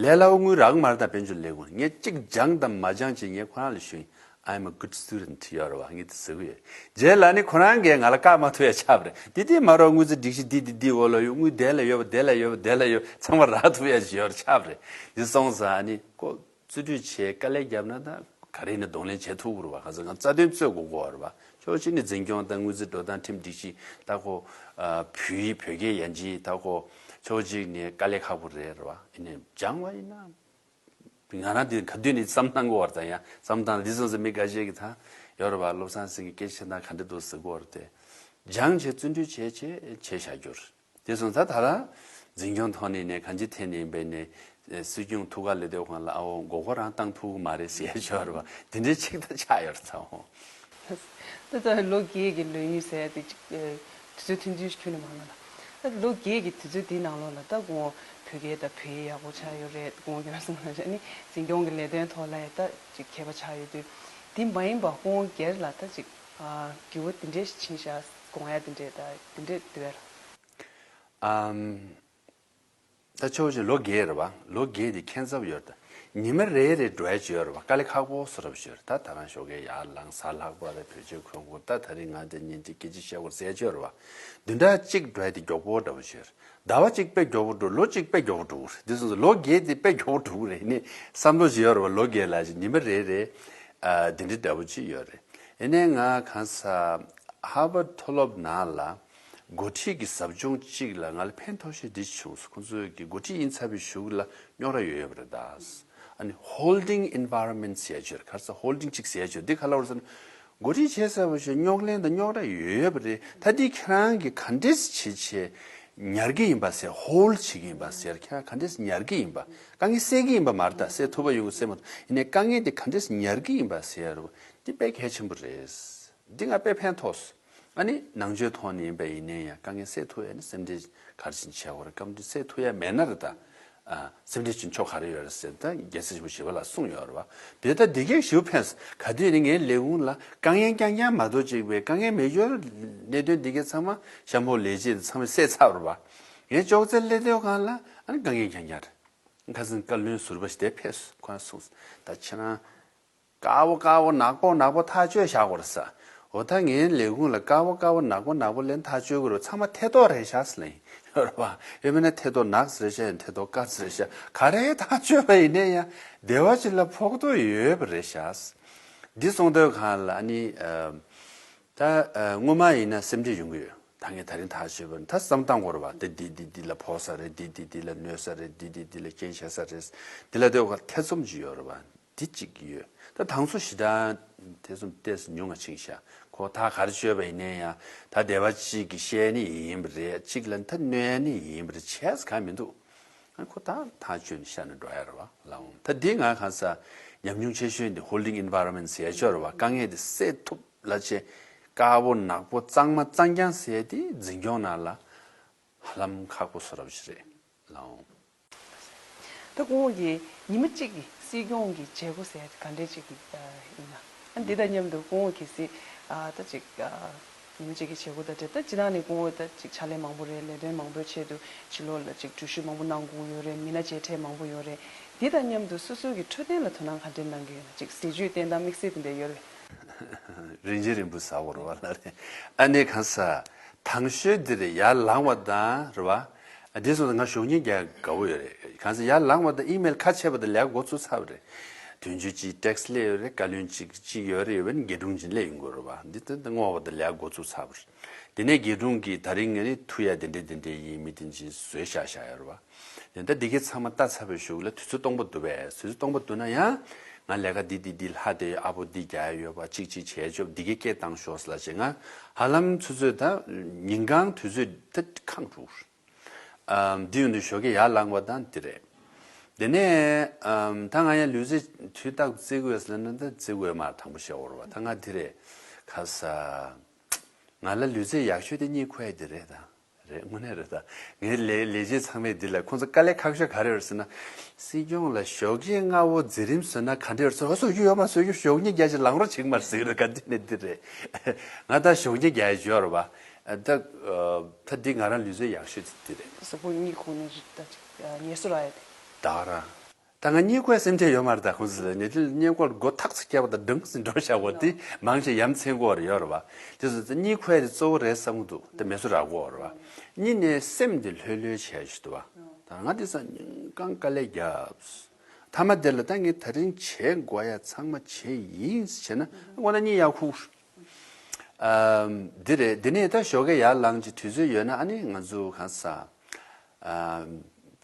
ལས་སླ་བོ་དངུལ་རག་གི་མ་རེད། ད་དཔལ་འབྱོར་ལས་ཁུངས་ངས་གཅིག་སྦྱང་དང་མ་སྦྱང་བྱས་ངས་ཁོ་རང་ལ་ཞུས་ཡིན། I'm a good student ཡོད་རེད་བ། ངས་དེ་ཟེར་གི་ཡོད། རྗེས་ལ་ནི་ཁོ་རང་གིས་ང་ལ་བཀག་མ་ཐུབ་ཡ་ཆགས་པ་རེད། དེ་དེ་མ་རོགས་དངུལ་རྩིས་སྒྲིག་གཞི་འདི་འདི་འདི་འོག་ལ་ཡོད། དངུལ་དེ་ལ་ཡོད་པ་དེ་ལ་ཡོད་པ་དེ་ལ་ཡོད། ཚང་མ་རག་ཐུབ་ཡ་ཞིག་ཡོད་རེད། ཆགས་པ་རེད། འདི་སོང་ཙང་ཨ་ནི་ཁོ་བརྩོན་འགྲུས་བྱས་དཀའ་ལས་བརྒྱབ་ན་ད་ག་རེ་ནས་གདོང་ལེན་བྱེད་ཐུབ་ཀྱི་རེད་བ། ག་ཚོད་ང་རྩ་དོན་རྩོད་དགོས་ཀྱི་ཡོད་རེད་བ། ཕྱོགས་གཅིག་ནས་འཛིན་སྐྱོང་དང་དངུལ་རྩིས་འགྲོ་སྟངས། ཁྲིམས་སྒྲིག་གཞི། ད་ཁོ་ཨ་བོད་ཡིག་བོད་སྐད་ཡན་ཆད། ད་ཁོ་ཕྱོགས་གཅིག་ནས་དཀའ་ལས་ཁག་པོ་རེད་རེད་བ། ཡིན་ནའི་སྦྱང་བ་ཡིན་ན། ང་རང་དེ་ག་དུས་ནས་བསམ་བཏང་གི་ཡོད་རེད། ད་ཡང་བསམ་བཏང་། འདི་སོང་ཙང་མི་འགའ་ཤས་ཀྱིས་ད་ཡོད་རེད་བ། བློ་བཟང་སེང་གེ་སྐད་ཆ་བཤད་སྟངས་ག་འདྲ་འདུག་ཟེར་གི་ཡོད་རེད་དེ། སྦྱང་བྱས་བརྩོན་འགྲུས་བྱས་བྱས་བྱས་བཞག་རྒྱུ་རེད། དེ་སོང་ཙང་ད་ད་ལྟ་འཛིན་སྐྱོང་ཐོག་ནས་ནས་གང་ཅི་ཐད་ནས་ཡིན་པས་ནས་སྲིད་སྐྱོང་ཐུགས་ཁ་ལ་སྡོད་གོང་ལ་ཨ་འོ་མགོ་སྐོར་རང་བཏང་ཐུབ་ཀྱི་མ་རེད་ཟེར་ཡ་ཅིག་ཡོད་རེད་བ། དེ་འདྲའི་ཆིག་ཐག་ཆགས་ཡོད་རེད་ད། འོ། ད་ལྟ་ལོ་བརྒྱད་ཀྱི་ལོ་ཡུན་ཟེར་ཡ་དེ་ཅིག་ཨེ་དུས་ཚོད་ཐུང་ཐུང་ཞིག་ཁྱོན་ནས་མང་ལ་ལ། ད་ལོ་བརྒྱད་ཀྱི་དུས་ཚོད་དེའི་ནང་ལོགས་ལ་ད་ཁོང་བོད་སྐད་ད་བོད་ཡིག་ཡག་པོ་ཆགས་ཡོད་རེད། ཁོང་གི་རང་སོང་ལ་ནི་འཛིན་སྐྱོང་གི་ལས་དོན་ཐོག་ལ་ཡ་ད་ཅིག་མཁས་པ་ཆགས་ཡོད་དུས། དེ་མ་ཡིན་པ་ཁོང་སྒེར་ལ་ད་ཅིག་ཨ་འགྱུར་བ་དེ་འདྲས་ཕྱིན་ཤག་དགོངས་ཡ་དེ་འདྲས་ད་དེ་འདྲས་འདུག་ཨ། ཨམ། ད་ཆོག་ཆོག་ལོ་བརྒྱད་རེད་བ། ལོ་བརྒྱད་དེ་ཁྱད་མཚར་ཡོད་རེད། ད་ཉི་མ་རེ་རེ་འགྲོ་ཡ་ཅིག་ཡོད་རེད་བ། དཀའ་ལས་ཁག་པོ་བཟོ་འདྲ་པོ་ཅིག་ཡོད་རེད། ད་ད་རང་ཞོགས་ཀས་ཡར་ལངས། གཟའ་ལྷག་པ་རེད། བོད་ཆས་གོན་དགོས། ད་དེ་རིང་ང་འདི་ཉིན་གཅིག་སྐད་ཆ་བཤད་དགོས་ཟེར་ཡ་ཅིག་ཡོད་རེད་བ། བདུན་ཕྲག་གཅིག་འགྲོ་ཡ་དེ་མགྱོགས་པོ་འདྲ་པོ་ཅིག་ཡོད་རེད། ཟླ་བ་གཅིག་དཔེ་མགྱོགས་པོ་འགྲོ། ལོ་གཅིག་དཔེ་མགྱོགས་པོ་འགྲོ་གི་རེད། འདི་སོང་ཙང་ལོ་བརྒྱད་དེ་དཔེ་མགྱོགས་པོ་འགྲོ་གི་རེད། ནི་བསམ་བློ་ཅིག་ཡོད་རེད་བ། ལོ་བརྒྱད་ལ་ཅིག་ཉི་མ་རེ་རེ་ཨ་འདི་འདྲ་འདྲ་པོ་ཅིག་ཡོད་རེད། ཡིན་ནའི་ང་གང་ཟག་ཧར་ཝརཌ་མཐོ་སློབ་ནང་ལ་འགོ་ཁྲིད་ཀྱི་ཟབ་སྦྱོང་གཅིག་ལ་ང་ལ་ཕན་ཐོགས་ཤོས་འདི་བྱུང་སོང་། ཁོང་ཚོས་ཀྱི་འགོ་ཁྲིད་ཡིན་ཚར་བའི་གཞུག་ལ་རྙོག་དྲ་ཡོད་ཡོད་པ་རེད་ད། ཨ་ནི་ཧོལ་ཌིང་ཨིན་ཝ་རོན་མེན་ཊི་ཟེར་ཡ་ཅིག་ཡོད་རེད། ག་རེ་ཟེར། ཧོལ་ཌིང་གཅིག་ཟེར་ཡ་ཅིག་ཡོད་རེད། འདི་ག་ལ་བར་ཟེར་ན། འགོ་ཁྲིད་བྱས་ཚར་བའི་གཞུག་རྙོག་གླེང་དང་རྙོག་དྲ་ཡོད་ཡོད་པ་རེད། ད་འདི་ཁྱེད་རང་གིས་ག་འདྲས་བྱེད་བྱས་ཉར་གྱི་ཡིན་པ་ཟེར། ཧོལ་ཌི་བྱེད་ཀྱི་ཡིན་པ་ཟེར། ཁྱེད་རང་ག་འདྲས་ཉར་གྱི་ཡིན་པ། དཀའ་ངལ་སེལ་གྱི་ཡིན་པ་མ་རེད་ད། སེལ་ཐུབ་པ་ཡོང་གི་སེལ་མ་ཐུབ། ཡིན་ནའི་དཀའ་ངལ་དེ་ག་འདྲས་ཉར་གྱི་ཡིན་པ་ཟེར་ཡ་རེད་བ། འདི་དཔེ་གལ་ཆེན་པོ་རེད། འདི་ང་དཔེ་ཕན་ཐོགས་སོང་། ཨ་ནི་ནང་ཆོས་ཐོག་ནས་ཡིན་པ་ཡིན་ནའི་ཡང་དཀའ་ངལ་སེལ་ཐུབ་ཡ་ནི་སེམས་ཁྲལ་ག་རེ་བྱེད་ནས་བྱེད་དགོས་རེད། དཀའ་ངལ་སེལ་ཐུབ་ཡ་མེད་ན་རེད་ད། ཨ་སེམས་ཁྲལ་བྱེད་ཆོག་ག་རེ་ཡོད་རེད་ཟེར། ད་རྒྱལ་སྲས་ཆེན་པོ་ཞི་བ་ལྷས་གསུངས་ཡོད་རེད་བ། དེ་ད་འདི་གས་ཞེ་པོ་ཕན་སོང་། ག་དུས་ནི་ངའི་ལས་ཁུངས་ལ་དཀའ་ངལ་རྐྱང་རྐྱང་མ་གཏོགས་གཅིག་པའི་དཀའ་ངལ་མེད་ཡོད། གནད་དོན་འདི་གས་ཚང་མ་གཤམ་འོག་ལས་བྱེད་དེ་ཚང་མས་སེལ་ཚར་བ་རེད་བ། ངས་ཅོག་ཙེ་སླེབས་དུས་སྒང་ལ་ཨ་ནི་དཀའ་ངལ་རྐྱང་རྐྱང་རེད། ཁ་སང་བཀའ་བློན་ཟུར་པ་ཞིག་དེ་ཕེབས་སོང་། ཁོ་རང་གསུངས་སོང་། ད་ཁྱེད་རང་དཀར་པོ་དཀར་པོ་ནག་པོ་ནག་པོ་ཐག་གཅོད་བཞག་དགོས་རེད་ཟེར། འོ་ད་ངའི་ལས་ཁུངས་ལ་དཀར་པོ་དཀར་པོ་ནག་པོ་ནག་པོ་ལབ་ནས་ཐག་གཅོད་དགོས་རེད། ཚང་མ་ཐད་གཏོང་རེད་ཤག་ཟེར་ལབ་ཡིན། ཡོད་རེད་བ། ཡང་མིན་ན་ཐད་གཏོང་ནག་ཟེར་ཤག་ཡང་ཐད་གཏོང་དཀར་ཟེར་ཤག་ག་རེ་ཐག་གཅོད་པ་ཡིན་ནའི་ཡང་སྡེ་བ་ཅིག་ལ་ཕོག་ཐུག་ཡོད་པ་རེད་ཤག་འདི་སོང་དུས་སྒང་ལ་ཨ་ནི་ཨ་ད་ཨ་སྔོན་མ་ཡིན་ན་སེམས་ཁྲལ་ཡོང་གི་ཡོད། ད་ངས་ད་རིང་ཐག་གཅོད་པ་ནི་ད་བསམ་བཏང་དགོས་རེད་བ། དེ་འདི་འདི་འདི་ལ་ཕོག་ས་རེད། འདི་འདི་འདི་ལ་གནོད་ས་རེད། འདི་འདི་འདི་ལ་རྐྱེན་བྱེད་ས་རེད། འདི་ལ་ལྟོས་ག་ཐེ་ཚོམ་ཅིག་ཡོད་རེད་བ། འདི་གཅིག་ཡོད། ད་དང་སོ་ཞེ་དྲག་ཐེ་ཚོམ་ཏོག་ཙམ་ཉུང་ང་ཕྱིན་ཤག་ཁོ་ཐག་ག་རེ་གཅོད་པ་ཡིན་ནའི་ཡང་ད་སྡེ་བ་གཅིག་གིས་བཤད་ནི་ཡིན་པ་རེད། གཅིག་ལ་ད་གནོད་ནི་ཡིན་པ་རེད། བྱས་ས་གང་མི་འདུག་ཁོ་ད་ཐག་ཆོད་ནས་ཤར་ནས་འགྲོ་ཡ་རེད་བ་ལགས། ད་འདི་ང་གང་ས་ཉམས་མྱོང་ཆེ་ཤོས་འདི་ཧོལ་ཌིང་ཨིན་ཝ་རོན་མེན་ཊི་ཟེར་ཡ་ཅིག་ཡོད་རེད་བ། དཀའ་ངལ་འདི་སེལ་ཐུབ་ལ་ཆེ་དཀར་པོ་ནག་པོ་གཙང་མ་གཙང་རྐྱང་ཟེར་ཡ་འདི་འཛིན་སྐྱོང་ནང་ལ་ཧ་ལམ་ཁག་པོ་བཟོ་འདྲ་པོ་ཞིག་རེད་ལགས། ད་སྐུ་ངོ་གིས་ཉི་མ་གཅིག་གི་སྲིད་སྐྱོང་གི་བྱེད་སྒོ་ཟེར་ག་འདྲས་ཅིག་གི་ཨ་ཡིན་ན། ཨ་འདི་དང་མཉམ་དུ་སྐུ་ངོ་གལ་སྲིད་ཨ་ད་ཅིག་ཨ་ཉི་མ་གཅིག་གི་བྱེད་སྒོ་དང་འབྲེལ་ད་སྤྱིར་བཏང་ནས་སྐུ་ངོ་ད་ཅིག་ཕྱག་ལས་མང་པོ་རེད། ལས་དོན་མང་པོའི་ཆེད་དུ་ཕྱི་ལོགས་ལ་ཅིག་འགྲུལ་བཞུད་མང་པོ་གནང་དགོས་ཡོད་རེད། མི་སྣ་མཇལ་འཕྲད་མང་པོ་ཡོད་རེད། འདི་དང་མཉམ་དུ་སོ་སོའི་གི་འཕྲོད་བསྟེན་ལ་དོ་སྣང་ག་འདྲས་གནང་གི་ཡོད་ན། ཅིག་ཟས་བཅུད་བསྟེན་སྟངས་དམིགས་བསལ་དེ་འདྲ་ཡོད་རེད། རིན་ཆེན་རིན་པོ་ཟ་དགོས་རེད་བ་ལ་རེད། ཨ་ནི་གང་ས་དང་ཤོས་འདི་རེད། ཡར་ལངས་པ་དང་རེད་བ། ཨ་འདི་སོང་ཙང་ང་གཞོགས་གཉིས་རྒྱག་དགའ་པོ་ཡོད་རེད། གང་ས་ཡར་ལངས་པ་དང་ཨི་མེལ་ཁ་ཕྱེ་བ་དང་ལས་ཀ་འགོ་ཚུགས་ཚར་བ་རེད། དོན་གཅོད་ཅིག་ཊེག་སི་སླེབས་ཡོད་རེད། བཀའ་བློན་ཅིག་ཅིག་ཡོད་རེད། ཡོད་པ་ནི་དགེ་སྒྲུང་ཅིག་སླེབས་ཡོང་དགོས་རེད་བ། འདི་ད་ད་བསྔོགས་པ་དང་ལས་ཀ་འགོ་ཚུགས་ཚར་བ་རེད། དེ་ནས་དགེ་སྒྲུང་གིས་ད་རིང་ངས་ནི་ཐུག་ཡ་དེ་འདྲས་དེ་འདྲས་ཡིན། མི་དེ་འདྲས་བཟོས་བཞག་བཞག་ཡོད་རེད་བ། ཡང་ད་འདི་གའི་ཚང་མ་ལྟ་ཚར་བའི་གཞུག་ལ་དུས་ཚོད་སྟོང་པ་འདུག་པས། དུས་ཚོད་སྟོང་པ་འདུག་ན་ཡང་ང་ལས་ཀ་འདི་འདི་འདི་ལྷག་བསྡད་ཡོད། ཨ་ཕོ་འདི་རྒྱག་ཡ་ཡོད་པ། གཅིག་གཅིག་བྱས་ཆོག་འདི་གའི་སྐད་བཏང་ཤོག་ཟེར་ལབ་བྱས། ང་ཧ་ལམ་ཆུ་ཚོད་ད་ཉིན་གང་དུས་ཚོད་ད་ཁེངས་འགྲོ། ཨམ་འདི་ཡོང་དུས་ཞོགས་ཀས་ཡར་ལངས་པ་དང་འདི་རེད། དེ་ནས་ཨམ་ད་ང་ཡང་ལུས་རྩལ་དུས་རྟག་ཏུ་རྩེ་གི་ཡོད་ཟེར་ན་ད་རྩེ་གི་ཡོད་མ་རེད། དང་པོ་བཤད་དགོས་རེད་བ། ད་ང་འདི་རེད། ཁ་ས་ང་ལ་ལུས་རྩལ་ཡག་ཤོས་དེ་གཉིད་ཁུག་ཡ་འདི་རེད་ད། རེད། དངོས་གནས་རེད་ད། ངའི་ལས་ལས་བྱེད་ཚང་མས་འདི་ལ་ཁོང་ཚོ་དཀའ་ལས་ཁག་ཤོས་ག་རེ་རེད་ཟེར་ན། སྲིད་སྐྱོང་ལ་ཞོགས་ཀས་སྔ་པོ་མཛད་རིམ་བཟོས་ན་ག་འདྲ་རེད་ཟེར། ཨ་བཟོ་རྒྱུ་ཡོད་མ་རེད། བཟོ་རྒྱུ་ཞོགས་གཉིད་རྒྱག་ཅིག་ལངས་རོགས་བྱེད་ཀྱི་མ་རེད་ཟེར་གི་རེད། ག་འདི་ནས་འདི་རེད། ང་ད་ཞོགས་གཉིད་རྒྱག་ཡ་ཅིག་ཡོད་རེད་པ། ཨ་ད་ཨ་ད་འདི་ང་རང་ལུས་རྩལ་ཡག་ཤོས་དེ་འདི་རེད། གཟུགས་པོ་གཉིད་ཁུག་ནས་རི་ད་ཅིག་ཨ་ངལ་གསོ་རག་ཡ་དེ། ད་ར། ད་ང་གཉིད་ཁུག་སེམས་ཁྲལ་ཡོད་མ་རེད། ད་ཁོང་ཚོ་ལ་ཉལ་ཁྲིའི་སྔས་མགོ་མགོ་ཐག་ཚོ་བཀྱག་པ་དང་སྦྲང་སེ་འགྲོ་བཞག་པ་དེ་མང་ཆེ་ཡ་མཚན་དགོས་རེ་ཡོད་རེད་བ། དེ་ཚོ་གཉིད་ཁུག་ཡ་དེ་གཙོ་བོ་རེད་བསམ་གྱི་འདུག་དེ་མེ་སོ་རག་གོ་རེད་བ། གཉིད་ནས་སེམས་དེ་ལྷོད་ལྷོད་བྱས་ཞུ་འདུག་བ། ད་ང་དེ་སང་ཉིན་གང་དཀའ་ལས་བརྒྱབ། མཐའ་མ་དེ་ལ་ད་ངས་ད་རིང་བྱེད་དགོས་ཡ་ཚང་མ་བྱས་ཡིན་བྱས་ན་དངོས་གནས་གཉིད་ཡག་ཁུག་ཨམ། འདི་རེད། འདི་ནས་ད་ཞོགས་ཀས་ཡར་ལངས་ཀྱི་དུས་ཚོད་ཡོད་ན་ཨ་ནི་ང་ཚོ་གང་ས། ཨམ།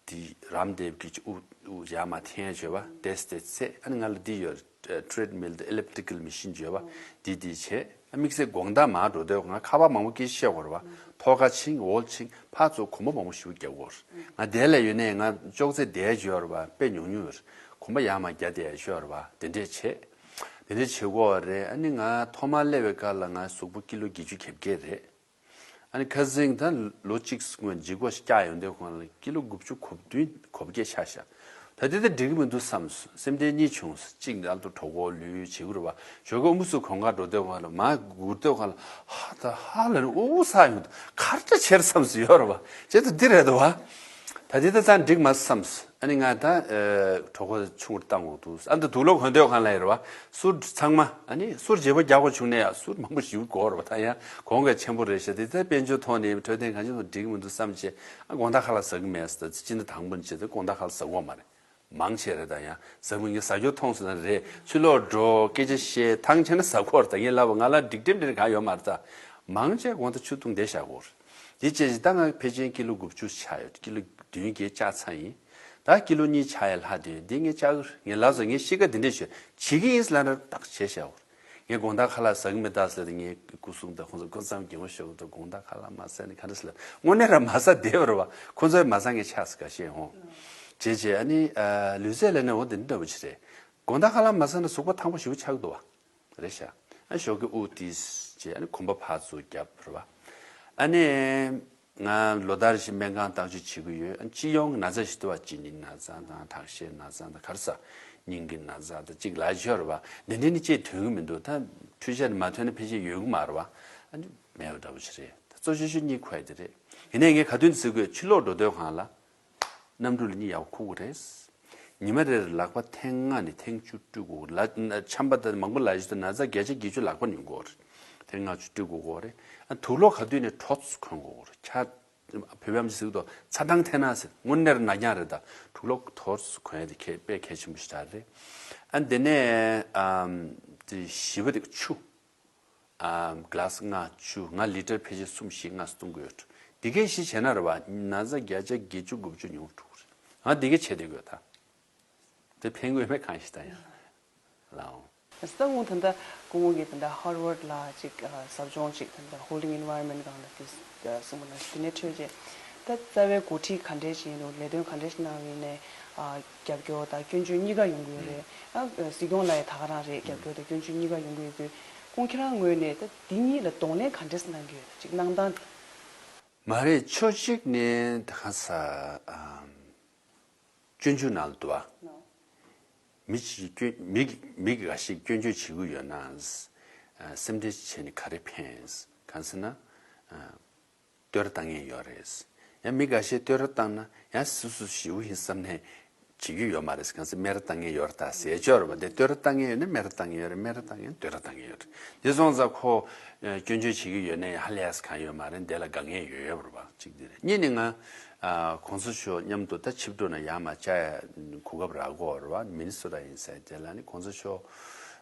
འདི་རམ་འདེབས་ཀྱི་དབུ་དབུ་ཡར་མར་འཐེན་བྱས་པ་དེ་སྟེ་ཚེ་ཨ་ནི་ང་ལ་འདི་ཡོད། ཊེ་རེཌ་མིལ་དང་ཨེ་ལེབ་ཊི་ཀལ་མི་ཤིན་བྱས་པ་འདི་འདི་བྱས། ཨ་དམིགས་བསལ་དགོང་དག་མར་འགྲོ་དུས་ང་ཁ་པར་མང་པོ་སྐད་ཆ་བཤད་དགོས་རེད་བ། ཐོག་ཁ་ཕྱིན་འོག་ཕྱིན་ཕར་ཚུར་གོམ་པ་མང་པོ་ཞིག་རྒྱག་དགོས་རེད། ང་དེ་ལ་ཡོད་ནས་ང་ཅོག་ཙེ་བསྡད་བྱས་ཡོད་རེད་བ། དཔེ་ཉུང་ཉུང་ཡོད་རེད། གོམ་པ་ཡར་མར་རྒྱག་བསྡད་བྱས་ཡོད་རེད་བ། དེ་འདྲས་བྱས། དེ་འདྲས་བྱེད་དགོས་རེད། ཨ་ནི་ང་ཐོག་མར་སླེབས་པའི་སྐབས་ལ་ང་གཟུགས་པོ་ཀི་ལོ་བརྒྱད་ཅུ་གྱ་བརྒྱད་རེད། ཨ་ནི་ཁ་སང་ད་ལོ་གཅིག་སྔོན་ལྗིད་ཁོག་བཀྱག་ཡོང་དུས་ཁོང་ལ་ཀི་ལོ་དགུ་བཅུ་གོ་བདུན་གོ་བརྒྱད་ཆགས་ཤག་ད་དེ་ད་འགྲིག་གི་མི་འདུག་བསམས། སེམས་ཁྲལ་གཉིས་བྱུང་། གཅིག་ནི་ཨ་ལྟོ་གྲོད་ཁོག་ལུས་བྱེད་ཀྱི་རེད་བ། ཞོགས་ཀས་དབུ་མ་སུ་གོང་ཁ་འགྲོ་དུས་ཁོང་ལ་མར་སྒུར་དུས་ཁོང་ལ་ཧ་ད་ཧ་ལ་ནི་དབུ་སག་ཡོང་དུས་ག་རེ་བྱས་བསམས་སུ་ཡོད་རེད་བ། བྱས་ད་འདི་རེད་དོ་བ། ད་དེ་ད་ད་འགྲིག་མ་བསམས། ཨ་ནི་ང་ད་ཨ་གྲོད་ཁོག་ཆུང་ངུར་བཏང་འོང་འདུག་ཨ་ད་དུག་ལོག་གོན་དུས་ཁང་ལ་ཡོད་རེད་བ། གསུར་ཚང་མ་ཨ་ནི་གསུར་བརྗེ་པོ་རྒྱག་དགོས་བྱུང་ནས་ཡང་གསུར་མང་པོ་ཞིག་དགོས་རེད་བ། ད་ཡང་གོང་གི་ཆེན་པོ་རེད་ཤག་དེ་ད་དཔལ་འབྱོར་ཐོག་ནས་འཕྲོད་བསྟེན་གང་ཅི་ཐོག་འགྲིག་མི་འདུག་བསམ་བྱས། ཨ་དགོང་དག་ཁ་ལག་ཟ་གི་མེད་ཟེར། ད་ཅི་འདྲ་དང་པོ་ནས་བྱས་ད་དགོང་དག་ཁ་ལག་ཟ་གི་ཡོད་མ་རེད། མང་ཆེ་རེད། ད་ཡང་ཟ་མི་ངས་ཟ་རྒྱུ་མཐོང་སོང་ན་རེད། ཕྱི་ལོགས་འགྲོ་སྐད་ཆ་བཤད་ཐང་ཆད་ན་ཟ་གོ་རེད། ད་ངས་ལབ་པ་ང་ལ་འགྲིག་འགྲིག་འགྲིག་གང་ཡོད་མ་རེད། ད་མང་ཆེ་དགོང་དག་ཆུ་བཏུང་བསྡད་བཞག་གོ་རེད། དེ་བྱས་ཅི་ད་ང་ཕལ་ཆེར་ཀི་ལོ་དགུ་བཅུ་ཆགས་ཡོད། ཀི་ལོ་བདུན་བརྒྱད་བཅག་ཚར་ཡིན། ད་ཀི་ལོ་གཉིས་ཆགས་ཡ་ལྷག་དུས་འདི་ངས་བཅག་གི་རེད། ངས་ལབ་སོང་། ངས་གཤིས་ཀ་འདི་འདྲས་བྱོས་བྱེད་ཀྱི་ཡིན་ཟེར་ལབ་ན་ཏག་བྱས་བཞག་གོ་རེད། ངས་དགོང་དག་ཁ་ལག་ཟ་གི་མེད་ད་ཟེར་ཏེ་ངས་སྐུ་གསུང་དང་ཁོང་ཚོ་སྐུ་མཚམས་སྐྱེ་བོ་ཤོག་དང་དགོང་དག་ཁ་ལག་མ་ཟ་ནས་ག་འདྲ་ཟེར་ལབ། དངོས་གནས་རང་མ་ཟ་བསྡད་པ་རེད་བ། ཁོང་ཚོས་མ་ཟ་ངས་ཆགས་སུ་འགའ་ཤས་ཧོང་། བྱས་བྱས་ཨ་ནི་ལུས་རྩལ་ལ་ནི་འོ་འདི་འདྲ་བོ་ཅིག་རེད། དགོང་དག་ཁ་ལག་མ་ཟ་ན་གཟུགས་པོ་ཐང་པོ་ཞིག་ཆགས་འདུག་བ། རེད་ཤག་ཨ་ཞོགས་ཀས་དབུགས་ཏིས་བྱས་ཨ་ནི་གོམ་པ་ཕར་ཚུར་རྒྱབ་རེད་བ། ཨ་ནི། ང་ལོ་ལྟར་བཞིན་སྨན་ཁང་བརྟག་དཔྱད་བྱེད་ཀྱི་ཡོད། ཨ་ནི་སྤྱི་ཡོངས་ཀྱི་ན་ཚ་ཞིག་འདུག་བ། གཅིན་སྙི་ན་ཚ་དང་ཁྲག་ཤེད་ན་ཚ་དང་ག་རེ་ཟ། སྙིང་གི་ན་ཚ་དང་གཅིག་ལ་ཞོར་བ་འདི་འདྲ་ནི་ཅིག་ཐོན་གྱི་མི་འདུག་ད་འཕྲུལ་ཆས་མ་ཐོན་ན་ཕལ་ཆེར་ཡོད་ཀྱི་མ་རེད་བ། ཨ་ནི་མེད་པ་འདྲ་པོ་ཞིག་རེད། ད་གཙོ་ཆེ་ཤོས་གཉིད་ཁུག་ཡ་དེ་རེད། ཡིན་ནའི་ངས་ག་དུས་ནས་ཟེར་དགོས། ཕྱི་ལོགས་འགྲོ་དུས་སྒང་ལ། གནམ་གྲུ་ལ་གཉིད་ཡག་པོ་ཁུག་གི་རེད། ཉི་མ་རེར་ལག་པ་ཐེངས་ལྔ་ནས་ཐེངས་བཅུ་བཀྲུ་དགོས་ལ། ཆམ་པ་དང་མང་པོ་ལ་ཞིག་ཏུ་ན་ཚ་བརྒྱ་ཆ་བརྒྱད་ཅུ་ལག་པ་ཉོ་དགོས་རེད། ཐེངས་ལྔ་བཅུ་བཀྲུ་དགོས་རེད། ཨ་དུག་ལོག་ག་དུས་ནས་ཁྲོ་ཚོ་གོན་དགོས་རེད། ཁྱ་བོད་པའམ་ཅི་ཟེར་གི་འདུག་ཚ་གྲང་འཐེན་ན་ཟེར། དངོས་གནས་ན་རྐྱང་རེད། ད་དུག་ལོག་ཐོར་ཚོ་གོན་ཡ་དེ་གལ་དཔེ་གལ་ཆེན་པོ་ཞིག་རེད། ཨ་དེ་ནས་ཨམ་དེ་བཞི་པ་དེ་ཆུ། ཨ་ག་ལ་སི་ལྔ་བཅུ་ང་ལི་ཊར་ཕལ་ཆེར་གསུམ་བཞི་ལྔ་བཏུང་གི་ཡོད། འདི་གས་བཞི་བྱས་ན་རེད་བ། ན་ཚ་བརྒྱ་ཆ་བརྒྱད་ཅུ་དགུ་བཅུ་ཉུང་འགྲོ་གི་རེད། ང་འདི་གས་བྱས་བསྡད་དགོས་ད། དེ་ཕན་གི་ཡོད་མེད་གང་ཞིག་ད་ཡང་ལའོ། ས་ངོ་ད་ལྟ་སྐུ་ངོ་གིས་ད་ལྟ་ཧར་ཝརཌ་ལ་ཅིག་ཟབ་སྦྱོང་ཅིག་ད་ལྟ་ཧོལ་ཌིང་ཨིན་ཝའི་རོན་མེན་ཊི་སྒང་ལ་དེ་གསུངས་པ་ན་དེ་ནས་འཕྲོས་རྗེས་ ད་རྩ་བའི་འགོ་ཁྲིད་ག་འདྲས་ཞིག་ཡིན་རུང་ལས་དོན་ག་འདྲས་ཞིག་གནང་བ་ཡིན་ནའི་ཨ་རྒྱབ་སྐྱོར་དང་སྐྱོན་བརྗོད་གཉིས་ཀ་ཡོང་གི་ཡོད་རེད། ཨ་སྲིད་སྐྱོང་ལ་ཡང་ད་ག་རང་རེད། རྒྱབ་སྐྱོར་དང་སྐྱོན་བརྗོད་གཉིས་ཀ་ཡོང་གི་ཡོད་དུས་ཁོང་ཁྱེད་རང་ངོས་ནས་ད་འདི་གཉིས་ལ་གདོང་ལེན་ག་འདྲས་གནང་གི་ཡོད། ཅིག་གནང་སྟངས་དེ། མ་རེད། ཕྱོགས་གཅིག་ནས་ད་ག་ས་ཨམ། སྤྱོད་འཇུག་ནང་ལ་འདུག་བ། མི་གཅིག་སྐྱོན་མི་མི་འགའ་ཞིག་སྐྱོན་བརྗོད་བྱེད་ཀྱི་ཡོད་ན། ཨ་སེམས་ཁྲལ་བྱས་ནས་ག་རེ་ཕན། གང་ཟེར་ན། ཨ་བསྟོད་ར་བཏང་མཁན་ཡོད་རེད། ཡང་མི་འགའ་ཤས་བསྟོད་ར་བཏང་ན་ཡང་སུ་སུ་ཞེ་པོ་ཡིན་བསམ་ནས་བྱེད་རྒྱུ་ཡོད་མ་རེད། གང་ཟེར་སྨད་ར་བཏང་མཁན་ཡོད་རེད་ད་ཟེར་ཅོག་རེད་པ། དེ་བསྟོད་ར་བཏང་མཁན་ཡོད་ན་སྨད་ར་བཏང་མཁན་ཡོད་རེད། སྨད་ར་བཏང་མཁན་བསྟོད་ར་བཏང་མཁན་ཡོད་རེད། དེ་སོང་ཙང་ཁོ་ཨ་སྐྱོན་བརྗོད་བྱེད་ཀྱི་ཡོད་ན་ཡང་ཧ་ལས་ཡ་གང་ཡོད་མ་རེད། དེ་ལ་དགའ་མཁན་ཡོད་ཡོད་རེད་པ། གཅིག་དེ་རེད། གཉིས་ནི་ང་ཨ་གོང་ས་མཆོག་མཉམ་དུ་ད་ཆིབས་འགྲོ་ན་ཡར་མར་བཅར་ཡ་གོ་སྐབས་རག་གོ་རེད་པ། མི་ནི་སོ་ཊ་ཡིན་ས་དེ་ལ་ནི་གོང་ས་མཆོག་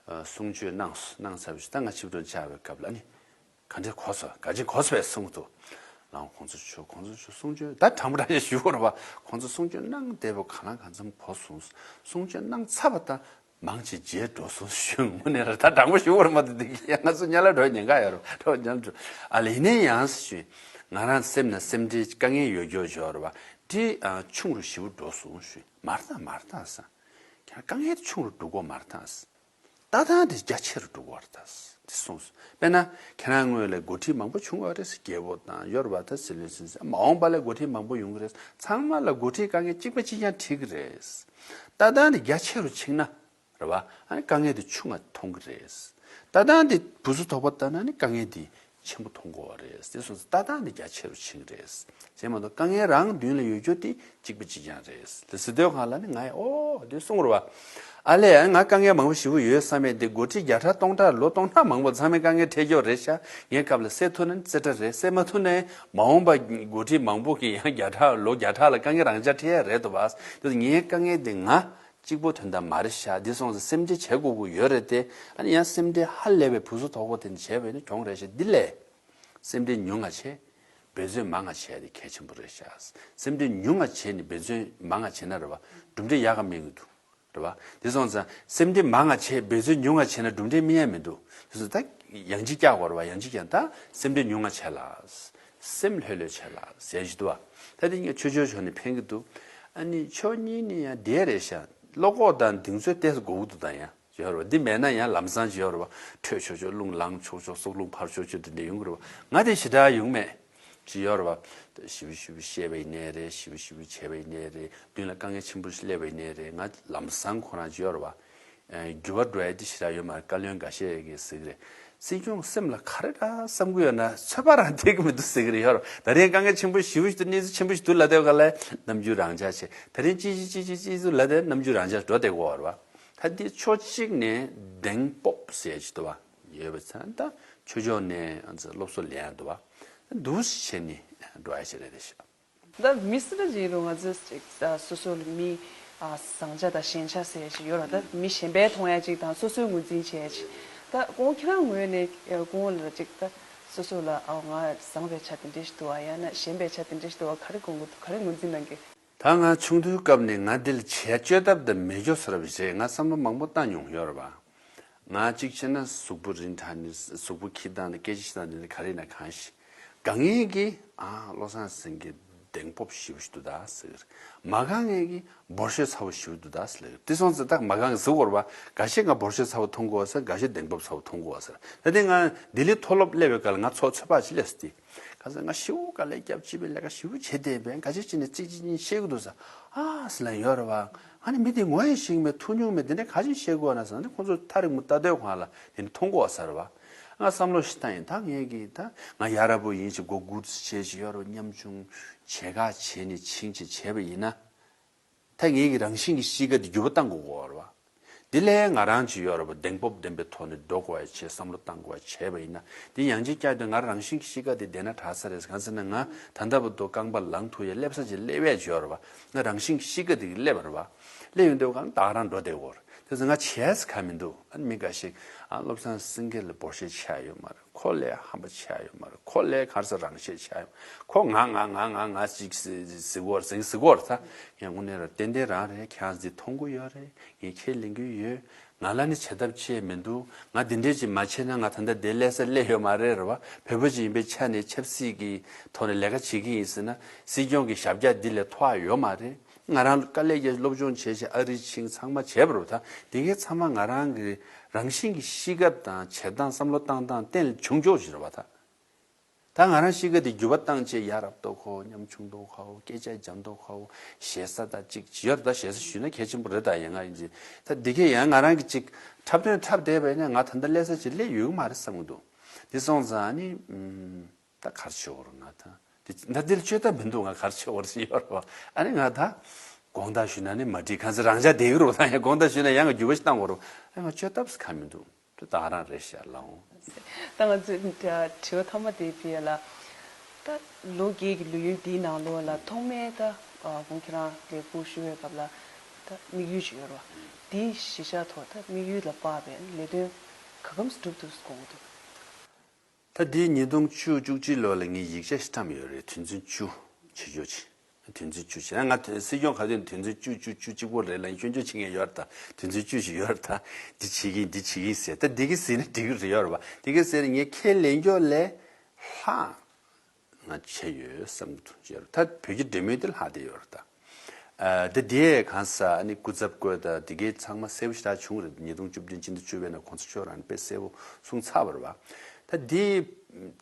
ཨ་གསུང་ཆོས་གནང་སོང་། གནང་ཚར་བའི་ད་ང་ཆིབས་འགྲོ་བཅར་བའི་སྐབས་ལ་ནི་ག་འདྲས་གོ་སོང་། ག་ཅིག་གོ་སོང་བས་གསུང་གི་འདུག་ལའང་གོང་ས་མཆོག་གོང་ས་མཆོག་གསུང་ཆོས་ད་དྲང་པོ་དྲང་ཡ་ཞུ་གོ་རེད་པ། གོང་ས་གསུང་ཆོས་གནང་བསྡད་པ་གང་ལ་གང་འཚམ་གོ་སོང་། གསུང་ཆོས་གནང་ཚར་བ་ད་མང་ཆེ་བརྗེད་འགྲོ་སོང་ཞུ་དངོས་གནས་རེད། ད་དྲང་པོ་ཞུ་བར་མ་དེ་འདི་ཡང་ང་ཚོ་ཉལ་ལ་འགྲོ་ཉན་ག་ཡོད་རེད། འགྲོ་ཉལ་འགྲོ་ཨ་ལེ་ཡིན་ན་ཡང་ཞུ། ང་རང་སེམས་ན་སེམས་ཁྲལ་དཀའ་ངལ་ཡོད་རྒྱུ་ཞོར་བ་དེ་ཨ་ཆུང་རུ་ཞེ་པོ་འགྲོ་སོང་ཞུ། མར་ད་མར་ད་ས་ཁྱེད་རང་དཀའ་ངལ་དེ་ཆུང་རུ་འགྲོ་གོ་མར་ད་ས། ལྟ་སྟངས་དེ་རྒྱ་ཆེ་རུ་འགྲོ་གོ་རེད་ད་ས་དེ་གསུངས་སོང་། དཔེར་ན་ཁྱེད་རང་ངོས་ལ་འགོ་ཁྲིད་མང་པོ་བྱུང་བ་རེད་ས། རྒྱལ་པོ་དང་ཡོད་རེད་པ། ད་སྲིད་བློན་སྲིད་ཚན་མ་འོངས་པ་ལ་འགོ་ཁྲིད་མང་པོ་ཡོང་གི་རེད། ཚང་མ་ལ་འགོ་ཁྲིད་དཀའ་ངལ་གཅིག་པ་གཅིག་རྐྱང་འཕྲད་ཀྱི་རེད། ལྟ་སྟངས་དེ་རྒྱ་ཆེ་རུ་ཕྱིན་ན། རེད་བ། ཨ་ནི་དཀའ་ངལ་དེ་ཆུང་ང་མཐོང་གི་རེད། ལྟ་སྟངས་དེ་བུ་སུ་དོག་པོ་ལྟ་ན་ནི་དཀའ་ངལ་དེ་ཆེན་པོ་མཐོང་གི་ཡོད་རེད། དེ་སོང་ཙང་ལྟ་སྟངས་དེ་རྒྱ་ཆེ་རུ་ཕྱིན་གི་རེད། དེ་མ་གཏོགས་དཀའ་ངལ་རང་མདུན་ལ་ཡོད་རྒྱུ་དེ་གཅིག་པ་གཅིག་རྐྱང་རེད། དེ་ཟེར་དུས་སྒང་ལ་ནི་ང་ཡི་ཨོ་དེ་གསུང་རེད་བ། ཨ་ལས་ང་དཀའ་ངལ་མང་པོ་ཞེ་པོ་ཡོད་བསམ་མེད་དེ་འགོ་ཁྲིད་བརྒྱ་ཕྲག་སྟོང་ཕྲག་ལོ་སྟོང་ཕྲག་མང་པོ་ཚང་མས་དཀའ་ངལ་འཕྲད་ཀྱི་ཡོད་རེད་ཤག་ངའི་སྐབས་ལ་སེལ་ཐུབ་ན་ནི་རྩེ་གྲ་རེད། སེལ་མ་ཐུབ་ན་མ་འོངས་པ་འགོ་ཁྲིད་མང་པོ་གི་ཡང་བརྒྱ་ཕྲག་ལོ་བརྒྱ་ཕྲག་ལ་དཀའ་ངལ་རང་འཇགས་འཕྲད་ཡ་རེད་འདུག་བ། དེ་ངའི་དཀའ་ངལ་དེ་ང་གཅིག་པོ་དོན་དག་མ་རེད་ཤག་འདི་སོང་ཙང་སེམས་ཁྲལ་བྱེད་དགོས་ཀྱི་ཡོད་རེད་དེ། ཨ་ནི་ཡང་སེམས་ཁྲལ་ཧ་ལས་པའི་བུ་སུ་དོག་པོ་དེ་འདྲ་བྱས་པ་ཡིན་ན་གྱོང་རེད་ཤག་འདི་ལས་སེམས་ཁྲལ་ཉུང་ང་བྱས། འབད་བརྩོན་མང་ང་བྱས་དེ་གལ་ཆེན་པོ་རེད་ཤག་སེམས་ཁྲལ་ཉུང་ང་བྱས་ནས་འབད་བརྩོན་མང་ང་བྱས་ན་རེད་བ། གྲུབ་འབྲས་ཡག་ག་སྨིན་གི་འདུག་རེད་བ། དེ་སོང་ཙང་སེམས་ཁྲལ་མང་ང་བྱས། འབད་བརྩོན་ཉུང་ང་བྱས་ན་གྲུབ་འབྲས་སྨིན་ཡ་མི་འདུག་དེ་སོང་ད་ཡང་ཅིག་བཀྱག་དགོས་རེད་བ། ཡང་ཅིག་བཀྱག་ད་སེམས་ཁྲལ་ཉུང་ང་བྱས་ལ། སེམས་ལྷོད་ལྷོད་བྱས་ལ་ཟེར་གྱི་འདུག་བ། ད་དེ་ངས་ཆོས་ཕྱོགས་ཕྱོགས་ནས་ཕན་གྱི་འདུག་ཨ་ནི་ཕྱོགས་གཉིས་ནས་ཡང་བདེ་རེད་ཤག་བློ་ཁོག་དང་གདེང་ཚོད་ཏོག་ཙམ་དགོས་ཀྱི་འདུག་ད་ཡང་ཡོད་རེད་བ། འདི་མེད་ན་ཡང་ལམ་སང་ཅིག་ཡོད་རེད་བ། ཁྲོད་ཆོག་ཆོག་རླུང་ལངས་ཆོག་ཆོག་སྲོག་རླུང་འཕར་ཆོག་ཆོག་དེ་འདྲ་ཡོང་གི་རེད་བ། ང་དེ་ཞེ་དྲག་ཡོང་མེད། ཅིག་ཡོད་རེད་བ། ཞེ་པོ་ཞེ་པོ་བཤད་པ་ཡིན་ནའི་རེད། ཞེ་པོ་ཞེ་པོ་བྱས་པ་ཡིན་ནའི་རེད། མདུན་ལ་དཀའ་ངལ་ཆེན་པོ་ཞིག་སླེབས་པ་ཡིན་ནའི་རེད། ང་ལམ་སང་ཁོ་རང་ཅིག་ཡོད་རེད་བ། ཨ་འགྱུར་བ་འགྲོ་ཡ་དེ་ཞེ་དྲག་ཡོད་མ་རེད། བཀའ་བློན་འགའ་ཤས་ཀྱིས་ཟེར་གི་རེད། སྲིད་སྐྱོང་སེམས་ལ་ག་རེ་འདྲ་བསམ་གི་ཡོད་ན་ཚོད་དཔག་རང་འགྲིག་གི་མི་འདུག་ཟེར་གི་རེད། ཡོད་རེད། ད་རིང་དཀའ་ངལ་ཆེན་པོ་ཞེ་པོ་ཞིག་འདུག་གནས་ཚུལ་ཆེན་པོ་ཞིག་འདུག་ལབ་བསྡད་པ་ག་ལ་རྣམ་འགྱུར་རང་འཇགས་བྱས། ད་རིང་ཅི་ཅི་ཅི་ཅི་ཅི་ཟུག་ལབ་བསྡད་རྣམ་འགྱུར་རང་འཇགས་འགྲོ་བསྡད་ཀྱི་ཡོད་རེད་བ། ད་འདི་ཕྱོགས་གཅིག་ནས་གདེང་སྤོབས་ཟེར་ཡ་ཅིག་འདུག་བ། ཡོད་པ་ཚ་ད་ཆོས་ཕྱོགས་ནས་ང་ཚོ་སློབ་གསོ་ལེན་ཡ་འདུག་བ། འདུག་བྱས་ནས་འགྲོ་ཡ་ཞིག་རེད་ཤག་ད་མི་སུ་འདྲ་ཅིག་ཡིན་རུང་ང་ཚོས་ཅིག་ད་སོ་སོ་ལ་མི་ཨ་བཟང་ཆ་དང་ཞན་ཆ་ཟེར་ཡ་ཅིག་ཡོད་རེད། ད་མི་གཞན་པས་མཐོང་ཡ་ཅིག་དང་སོ་སོས་ངོས་འཛིན་བྱེད་ཡ་ཅིག་ད་ཁོང་ཁྱེད་རང་ངོས་ནས་ཁོང་ལ་ཅིག་ད་སོ་སོ་ལ་ཨ་ང་བཟང་བའི་ཆ་དེ་འདྲ་ཞིག་འདུག་བ། ཡང་ན་ཞན་པའི་ཆ་དེ་འདྲ་ཞིག་འདུག་བ། ག་རེ་དགོངས་ཀྱི་འདུག་ག་རེ་ངོས་འཛིན་གནང་གི་ད་ང་ཆུང་དུས་སྐབས་ནས་ང་འདི་ལ་བྱེད་ཡ་བཅོས་ཐབས་དང་མེད་སྐྱོ་ཟེར་བ་ཞིག་རེད། ང་བསམ་བློ་མང་པོ་བཏང་མྱོང་ཡོད་རེད་བ། ང་གཅིག་བྱས་ན་གཟུགས་པོ་རིན་ཕྲ་ནི་གཟུགས་པོ་ཁྱི་དང་ནི་སྐད་ཆ་བཤད་སྟངས་འདི་ནི་ག་རེ་ཡིན་ན་གང་ཞིག་དགའ་མཁན་གྱིས་ཨ་བློ་བཟང་སེང་གེ་གདེང་སྤོབས་ཞེ་པོ་ཞིག་འདུག་ད་ཟེར། མ་དགའ་མཁན་གྱིས་འབོར་ཤོག་ཚ་པོ་ཞེ་པོ་འདུག་ད་ཟེར། དེ་སོང་ཙང་ད་མ་དགའ་མཁན་ཟེར་བ་རེད་བ། འགའ་ཤས་ང་འབོར་ཤོག་ཚ་པོ་མཐོང་གི་ཡོད་ཟེར། འགའ་ཤས་གདེང་སྤོབས་ཚ་པོ་མཐོང་གི་ཡོད་ཟེར། ད་དེ་ང་ལྡི་ལི་མཐོ་སློབ་སླེབས་པའི་སྐབས་ལ་ང་ཚོགས་ཚོད་དཔག་ཅིག་སླེབས་སོང་སྟེ། ག་ཚོད་ང་ཞེ་པོ་དཀའ་ལས་རྒྱབ་ཅིག་པའི་ལས་ཀ་ཞེ་པོ་བྱེད་བསྡད་པས། འགའ་ཤས་ཅིག་ནས་གཅིག་གཅིག་གཉིས་བཤད་གི་འདུག་ཟེར། ཨ་ཟེར་ལབ་ཡོད་རེད་བ། ཨ་ནི་མི་དེ་ངོ་ཡི་ཤེས་ཀྱི་མེད། ཐུག་མྱོང་མེད། དེ་འདྲ་ག་ཅིག་བཤད་དགོས་ན་ཟེར་ན། ཁོང་ཚོ་ཐག་རིང་པོ་ལྟ་དུས་ཁོང་ལ་དེ་འདྲ་མཐོང་གི་ཡོད་ཟེར་བ། ང་བསམ་བློ་ཞིག་བཏང་ཡིན། ད་ངས་ཀྱི་ད་ང་ཡ་རབས་པོ་ཡིན་ཞེས་མགོ་སྒུར་བྱས་ཞིག་ཡོད་རེད་བ། ཉམ་ཆུང་བྱེད་ག་བྱས་ནས་ཕྱིན་ཅིག་བྱས་པ་ཡིན་ན། ད་ངེད་ཀྱི་རང་བཞིན་གྱི་གཤིས་ཀ་དེ་འགྱུར་བ་གཏང་དགོས་ཀྱི་ཡོད་རེད་བ། དེ་ལས་ང་རང་ཅིག་ཡོད་རེད་བ། གདེང་སྤོབས་ལྡན་པའི་ཐོག་ནས་འགྲོ་དགོས་ཡ་བྱས། བསམ་བློ་བཏང་དགོས་ཡ་བྱས་པ་ཡིན་ན། དེ་ཡང་ཅིག་བསྐྱར་དུ་ང་རང་བཞིན་གྱི་གཤིས་ཀ་དེ་བདེ་ན་དྲག་ས་རེད། གང་ཟེར་ན་ང་ད་ལྟ་བར་དུ་རྐང་པ་ལངས་ཐུབ་ཡ་སླེབས་ས་ཅིག་སླེབས་ཡ་ཅིག་ཡོད་རེད་བ། ང་རང་བཞིན་གྱི་གཤིས་ཀ་དེ་གི་སླེབས་པ་རེད་བ། སླེབས་ཡོང་དུས་གང་ད་ག་རང་འགྲོ་བསྡད་ཡོད་རེད། དེ་ཚོ་ང་བྱས་ས་ག་མི་འདུག་ཨ་ནི་མི་འགའ་ཞིག་ཨ་བློ་བཟང་སེང་གེ་ལ་འབོར་ཆེ་ཆགས་ཡོད་མ་རེད། ཁོ་ལས་ཧམ་པ་ཆགས་ཡོད་མ་རེད། ཁོ་ལས་ག་རེ་ཟེར་རང་ཤེད་ཆགས་ཡོད། ཁོ་ང་ང་ང་ང་ང་ཅིག་ཟི་ཟི་གོ་ཟིང་ཟི་གོ་ར་ད། ཡང་དངོས་གནས་ར་ཏན་ཏན་རང་རེད། ཁྱེད་རང་ཚོ་མཐོང་གི་ཡོད་རེད། ངས་ཁས་ལེན་གི་ཡོད། ང་ལ་ནི་བྱ་ཐབས་ཅི་ཡང་མི་འདུག་ང་འདི་འདྲས་ཅིག་མ་བྱས་ན་ང་ད་ལྟ་འདི་ལས་ས་སླེབས་ཡོད་མ་རེད་ར་བ། བོད་པ་ཅིག་ཡིན་པའི་ཆ་ནས་ཆབ་སྲིད་ཀྱི་ཐོག་ནས་ལས་ཀ་བྱེད་ཀྱི་ཡིན་ཟེར་ན་སྲིད་སྐྱོང་གི་ཞབས་བཀྱག་འདི་ལས་མཐོ་བ་ཡོད་མ་རེད། ང་རང་དཀའ་ལས་བརྒྱབ་སློབ་སྦྱོང་བྱས་བྱས་ཨ་རི་ཕྱིན་ཚང་མ་བྱས་པ་རེད་བ་ད། འདི་གའི་ཚང་མ་ང་རང་གི་རང་བཞིན་གྱི་གཤིས་ཀ་དང་བྱེད་སྟངས་བསམ་བློ་བཏང་སྟངས་བརྟེན་ལ་བྱུང་ཆོག་ཞིག་རེད་བ་ད། ད་ང་རང་གཤིས་ཀ་དེ་འགྱུར་བ་བཏང་བྱས་ཡ་རབས་ཏོ་ཁོ་ཉམ་ཆུང་ཏོ་ཁོ་སྐད་ཆ་འཇམ་ཏོ་ཁོ་ཞེ་ས་ད་ཅིག་ཅི་ཡོད་རེད་ད། ཞེ་ས་ཞུས་ན་གལ་ཆེན་པོ་རེད་ད། ཡ་ང་ཡིན་ཅི་ད་འདི་གས་ཡང་ང་རང་གི་ཅིག་འཁྲབ་སྟོན་འཁྲབ་བསྡད་པ་ཡིན་ན་ང་ད་ལྟ་སླེབས་ས་ཅིག་སླེབས་ཡོད་གི་མ་རེད་བསམ་གི་འདུག་དེ་སོང་ཙང་ཨ་ནི་ཨུམ། ད་གར་ཆོག་རུ་ང་ད་འདི་ད་འདིར་བཅོས་ཐབས་མི་འདུག་ང་གར་ཆོག་རུ་ཡོད་རུ་ཨ་ནི་ང་ད་དགོངས་དག་ཞུས་ན་ནི་མ་འགྲིག་གང་ཚེ་རང་ཅག་བསྡད་ཀྱི་རུ་ད་ཡང་དགོངས་དག་ཞུས་ན་ཡང་ང་རྒྱུ་བ་ཞིག་བཏང་གོ་རུ་ཨ་ང་བཅོས་ཐབས་སུ་ག་མི་འདུག་དུ་ད་རང་རེད་ཤག་ལའོ། ད་ང་ཚོས་དྲི་བ་ཐོག་མ་དེ་ཕི་ཡ་ལ་ད་ལོ་རྒས་ཀྱི་ལོ་ཡུན་འདིའི་ནང་ལོགས་ལ་ཐོག་མའི་ད་ཁོང་ཁྱེད་རང་ལས་ཁུར་ཞུ་བའི་སྐབས་ལ་ད་དམིགས་ཡུལ་ཅིག་ཡོད་རུ་བ། དེའི་གཞི་བཞག་ཐོག་ད་དམིགས་ཡུལ་ལ་དཔག་པའི་ལས་དོན་ག་གམ་སྒྲུབ་ཐུབ་དགོངས་འདུག་ད་འདི་ཉིས་སྟོང་བཅུ་བཅུ་གཅིག་ལོ་ལ་ངས་ཡིག་ཆ་ཞིག་བཀྲམ་ཡོད་རེད། དོན་ཚན་བཅུ་ཆེ་ཆོག་ཆེ། དོན་ཚན་བཅུ་ཆེ་ང་དོན་སྲིད་སྐྱོང་ག་དོན་དོན་ཚན་བཅུ་བཅུ་བཅུ་གཅིག་པོ་རེད་ལ་སྐྱོན་བརྗོད་བྱེད་མཁན་ཡོད་རེད་ད། དོན་ཚན་བཅུ་ཞིག་ཡོད་རེད་ད། འདི་བྱེད་ཀྱིན་འདི་བྱེད་ཀྱིན་ཟེར་ད་འདི་གི་ཟིན་ན་འགྲིག་གི་རེད་ཡོད་རེད་པ། འདི་གི་ཟེར་ངས་ཁས་ལེན་སྐྱོར་ལས་ལྷག་ང་བྱས་ཡོད་བསམ་གྱི་འདུག་ཡོད་རེད་ད། བོད་ཀྱི་འབྲེལ་མོལ་དེ་ལྷག་བསྡད་ཡོད་རེད་ད། ཨ་ད་དེ་གང་ས་ཨ་ནི་སྐུ་ཚབ་བསྐོས་དང་དེ་གའི་ཚང་མ་གསལ་པོ་ཞེ་དྲག་བྱུང་རེད། ཉིས་སྟོང་བཅུ་བདུན་སྤྱི་ཟླ་བཅུ་པའི་ནང་གོང་ས་མཆོག་རང་དཔེ་གསལ་པོ་གསུངས་ཚར་བ་རེད་པ། ད་དེ་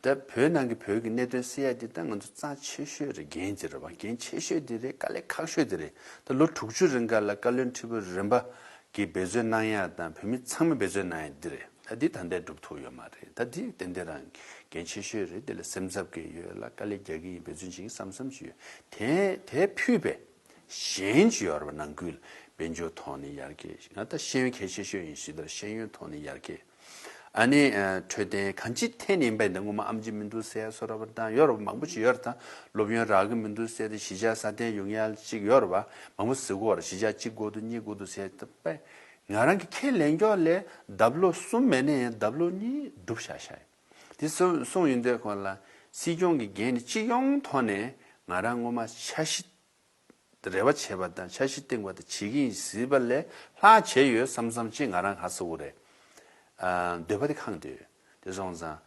ད་བོད་ནང་གི་བོད་ཀྱི་གནད་དོན་སེལ་ཡ་དེ་ད་ང་ཚོ་རྩ་ཆེ་ཤོས་རེད། འགན་དེ་རེད་པ། འགན་ཆེ་ཤོས་དེ་རེད། དཀའ་ལས་ཁག་ཤོས་དེ་རེད། ད་ལོ་དྲུག་ཅུ་རིང་ག་ལ་བཀའ་བློན་ཁྲི་པ་རིམ་པ་གིས་འབད་བརྩོན་གནང་ཡ་དང་བོད་མི་ཚང་མས་འབད་བརྩོན་གནང་ཡ་འདི་རེད། ད་འདི་ད་ལྟ་སྒྲུབ་ཐུབ་ཡོད་མ་རེད། ད་འདི་ཏན་ཏན་རང་འགན་ཆེ་ཤོས་རེད། དེ་ལ་སེམས་འཚབ་ཀྱི་ཡོད་ལ་དཀའ་ལས་རྒྱག་གི་ཡིན། འབད་བརྩོན་བྱེད་ཀྱི་བསམ་བསམ་ཞིག་ཡོད། དེ་དེ་ཕུད་པའི་གཞན་ཅིག་ཡོད་རེད་པ། ནང་ཁུལ་དཔལ་འབྱོར་ཐོག་ནས་ཡར་རྒྱས། ང་ད་ཤེས་ཡོན་གལ་ཆེ་ཤོས་ཡིན་ཞུས་དེར་ཤེས་ཡོན་ཐོག་ནས་ཡར་རྒྱས། ཨ་ནི་འཕྲོད་བསྟེན་གང་ཅིའི་ཐད་ནས་ཡིན་པ་ཡིན་ན་སྔོན་མ་ཨེམ་ཆི་མི་འདུག་ཟེར་ཡ་སོ་ར་བ་དང་ཡོད་རེད་པ། མང་པོ་ཞིག་ཡོད་རེད་ད། སློབ་ཡོན་རག་གི་མི་འདུག་ཟེར་ཏེ་གཞིས་ཆགས་སྲ་བརྟན་ཡོང་ཡ་ཅིག་ཡོད་རེད་པ། མང་པོ་ཟེར་གོ་རེད། གཞིས་ཆགས་གཅིག་དགོས་འདུག་གཉིས་དགོས་འདུག་ཟེར་ཏེ་པས། ང་རང་གི་ཁས་ལེན་སྐྱོར་ལས་ལྡབ་ལོ་གསུམ་མེད་ན་ཡང་ལྡབ་ལོ་གཉིས་སྒྲུབ་བཞག་བཞག་ཡིན། དེ་གསུངས་གསུངས་ཡོང་དུས་ཁོང་ལ་སྲིད་སྐྱོང་གི་འགན་ནི་སྤྱི་ཡོངས་ཐོག་ནས་ང་རང་སྔོན་མ་འཆར་གཞི་རེ་བ་བྱས་པ་དང་འཆར་གཞི་བཏིང་བ་དང་བྱེད་ཀྱི་ཡིན་ཟེར་བ་ལས་ལྷག་བྱས་ཡོད་བསམ་བསམ་ཅིག་ང་རང་ཧ་གོ་གི་རེད། ཨ་འདོད་པ་དེ་ཁེངས་བསྡད་ཡོད། དེ་སོང་ཙང་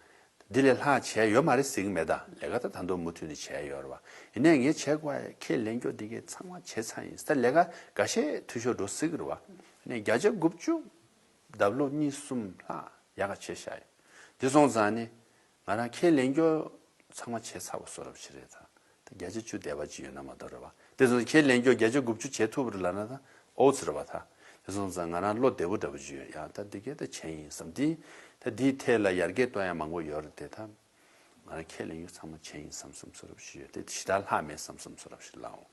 འདི་ལས་ལྷག་བྱས་ཡོད་མ་རེད་ཟེར་གྱི་མེད། ད་ལས་ཀ་ད་ད་དུང་མུ་མཐུད་ནས་བྱས་ཡོད་རེད་པ། ཡིན་ནའི་ངས་བྱས་དགོས་ཡ་ཁས་ལེན་སྐྱོར་འདི་གས་ཚང་མ་བྱས་ཚར་ཡིན། ད་ལས་ཀ་འགའ་ཤས་འཐུས་ཤོར་འགྲོ་སྲིད་ཀྱི་རེད་པ། ཡིན་ནའི་བརྒྱ་ཆ་དགུ་བཅུ་ལྡབ་ལོ་གཉིས་གསུམ་ལྷག་ཡག་ག་བྱས་བཞག་ཡོད། དེ་སོང་ཙང་ནི་ང་རང་ཁས་ལེན་སྐྱོར་ཚང་མ་བྱས་ཚར་བ་བཟོ་འདྲ་ཞིག་རེད་ད། ད་བརྒྱ་ཆ་བཅུ་བསྡད་པ་ཅིག་ཡོད་ན་མ་གཏོགས་རེད་པ། དེ་སོང་ཙང་ཁས་ལེན་སྐྱོར་བརྒྱ་ཆ་དགུ་བཅུ་བྱས་ཐུབ་པ་རེད་ལབ་ན་ད་ཨོ་ཙི་རེད་པ་ད། དེ་སོང་ཙང་ང་རང་བློ་བདེ་པོ་འདྲ་པོ་ཅིག་ཡོད། ཡང་ད་འདི་གས་ད་བྱས་ཡིན་བསམ། འདི་ད་འདིའི་ཐད་ལ་ཡར་རྒྱས་གཏོང་ཡ་མང་པོ་ཡོད་རེད་དེ། ད་ང་རང་ཁས་ལེན་སྐྱོར་ཚང་མ་བྱས་ཡིན་བསམ་བསམ་བཟོ་འདྲ་ཞིག་ཡོད་དེ། ཞེ་དྲག་ལྷག་མེད་བསམ་བསམ་བཟོ་འདྲ་ཞིག་ལའོ།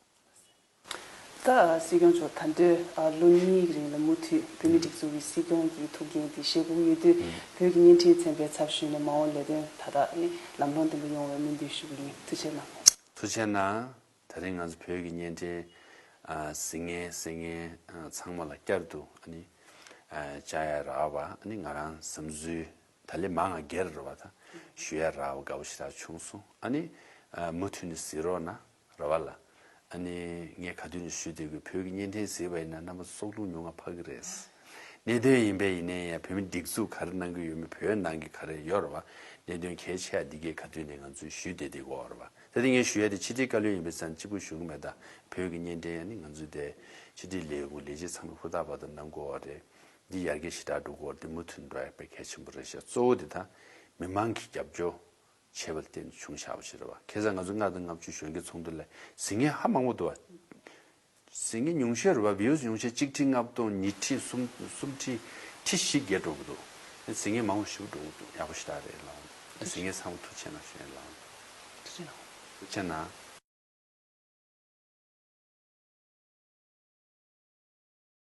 ད་སྲིད་སྐྱོང་མཆོག་ད་དུང་ལོ་གཉིས་ཀྱི་རིང་ལ་མུ་མཐུད་བོད་མིའི་སྒྲིག་འཛུགས་ཀྱི་སྲིད་སྐྱོང་གི་ཐུགས་འགན་དེ་བཞེས་དགོས་ཀྱི་ཡོད་དུས། བོད་ཀྱི་བརྙན་འཕྲིན་ཚན་པའི་ཚབ་ཞུས་ནས་མ་འོངས་ལས་དོན་ད་ལྟ་ནི་ལམ་ལྷོང་ལྡན་པ་ཡོང་བའི་སྨོན་འདུན་ཞུ་གི་ཡིན། ཐུགས་རྗེ་གནང་། ཐུགས་རྗེ་གནང་། ད་རིང་ང་ཚོ་བོད་ཀྱི་བརྙན་འཕྲིན་ཨ་གཟིགས་མཁན་གསན་མཁན་ཨ་ཚང་མ་ལ་བསྐྱར་དུ་ཨ་ནི་ཨ་བཅར་ཡ་རག་པ་ཨ་ནི་ང་རང་བསམ་ཚུལ་ད་ལས་མང་ང་སྒེར་རེད་པ། ད་ཞུ་ཡ་རག་པ་དགའ་པོ་ཞེ་དྲག་བྱུང་སོང་། ཨ་ནི་ཨ་མུ་མཐུད་ནས་གཟིགས་རོགས་གནང་། རེད་པ་ལགས། ཨ་ནི་ངས་ག་དུས་ནས་ཞུས་བསྡད་ཀྱི། བོད་ཀྱི་བརྙན་འཕྲིན་གཟིགས་པ་ཡིན་ན་རྣམ་པ་ཚོ་སྲོག་རླུང་ཉུང་ང་འཕར་གྱི་རེད། གནད་དོན་ཡིན་པས་ཡིན་ནའི་ཡང་བོད་མི་སྒྲིག་འཛུགས་ག་རེ་གནང་གི་ཡོད་མེད། བོད་ནང་གི་ག་རེ་ཡོད་རེད་པ། གནད་དོན་གལ་ཆེ་ཡ་འདི་གས་ག་དུས་ནས་ང་ཚོས་ཞུས་བསྡད་བསྡད་ཀྱི་ཡོད་རེད་པ། ད་དེ་ངས་ཞུ་ཡ་དེ་ཕྱི་དྲིལ་བཀའ་བློན་ཡིན་པས་ཙང་གཅིག་པུ་ཞུ་གི་མེད། ད་བོད་ཀྱི་བརྙན་འཕྲིན་ཡང་ནི་ང་ཚོའི་དེ་ཕྱི་དྲིལ་ལས་ཁུངས་ལས་བྱེད་ཚང་མས་ཧུར་ཐག་བར་དུ་གནང་དགོས་པ་རེད། འདི་ཡར་རྒྱས་ཞེ་དྲག་འགྲོ་དགོས་པ་འདི་མུ་མཐུད་འགྲོ་ཡ་དཔེ་གལ་ཆེན་པོ་རེད་ཤག་གཙོ་བོ་དེ་ད་མི་མང་གི་རྒྱབ་སྐྱོར་བྱས་པ་ལ་བརྟེན་ནས་བྱུང་བཞག་པ་ཞིག་རེད་པ། ཁ་སང་ང་ཚོ་ལྔ་དང་ལྔ་བཅུ་གཞོན་སྐྱེས་ཚོགས་འདུ་ལ་གཟིགས་མཁན་ཧ་མང་པོ་འདུག་པ། གཟིགས་མཁན་ཉུང་ཤས་རེད་པ། བིའུ་ཉུང་ཤས་གཅིག་ཁྲི་ལྔ་སྟོང་། ཉིས་ཁྲི་གསུམ། གསུམ་ཁྲི། ཁྲི་བཞི་བརྒལ་འགྲོ་གི་འདུག་གཟིགས་མཁན་མང་པོ་ཞིག་འགྲོ་གི་འདུག་ཡག་པོ་ཞེ་དྲག་རེད་ལགས། གཟིགས་མཁན་ཚང་མ་ཐུགས་རྗེ་གནང་ཞུ་ཡ་ལགས། ཐུགས་རྗེ་གནང་། ཐུགས་རྗེ་གནང་།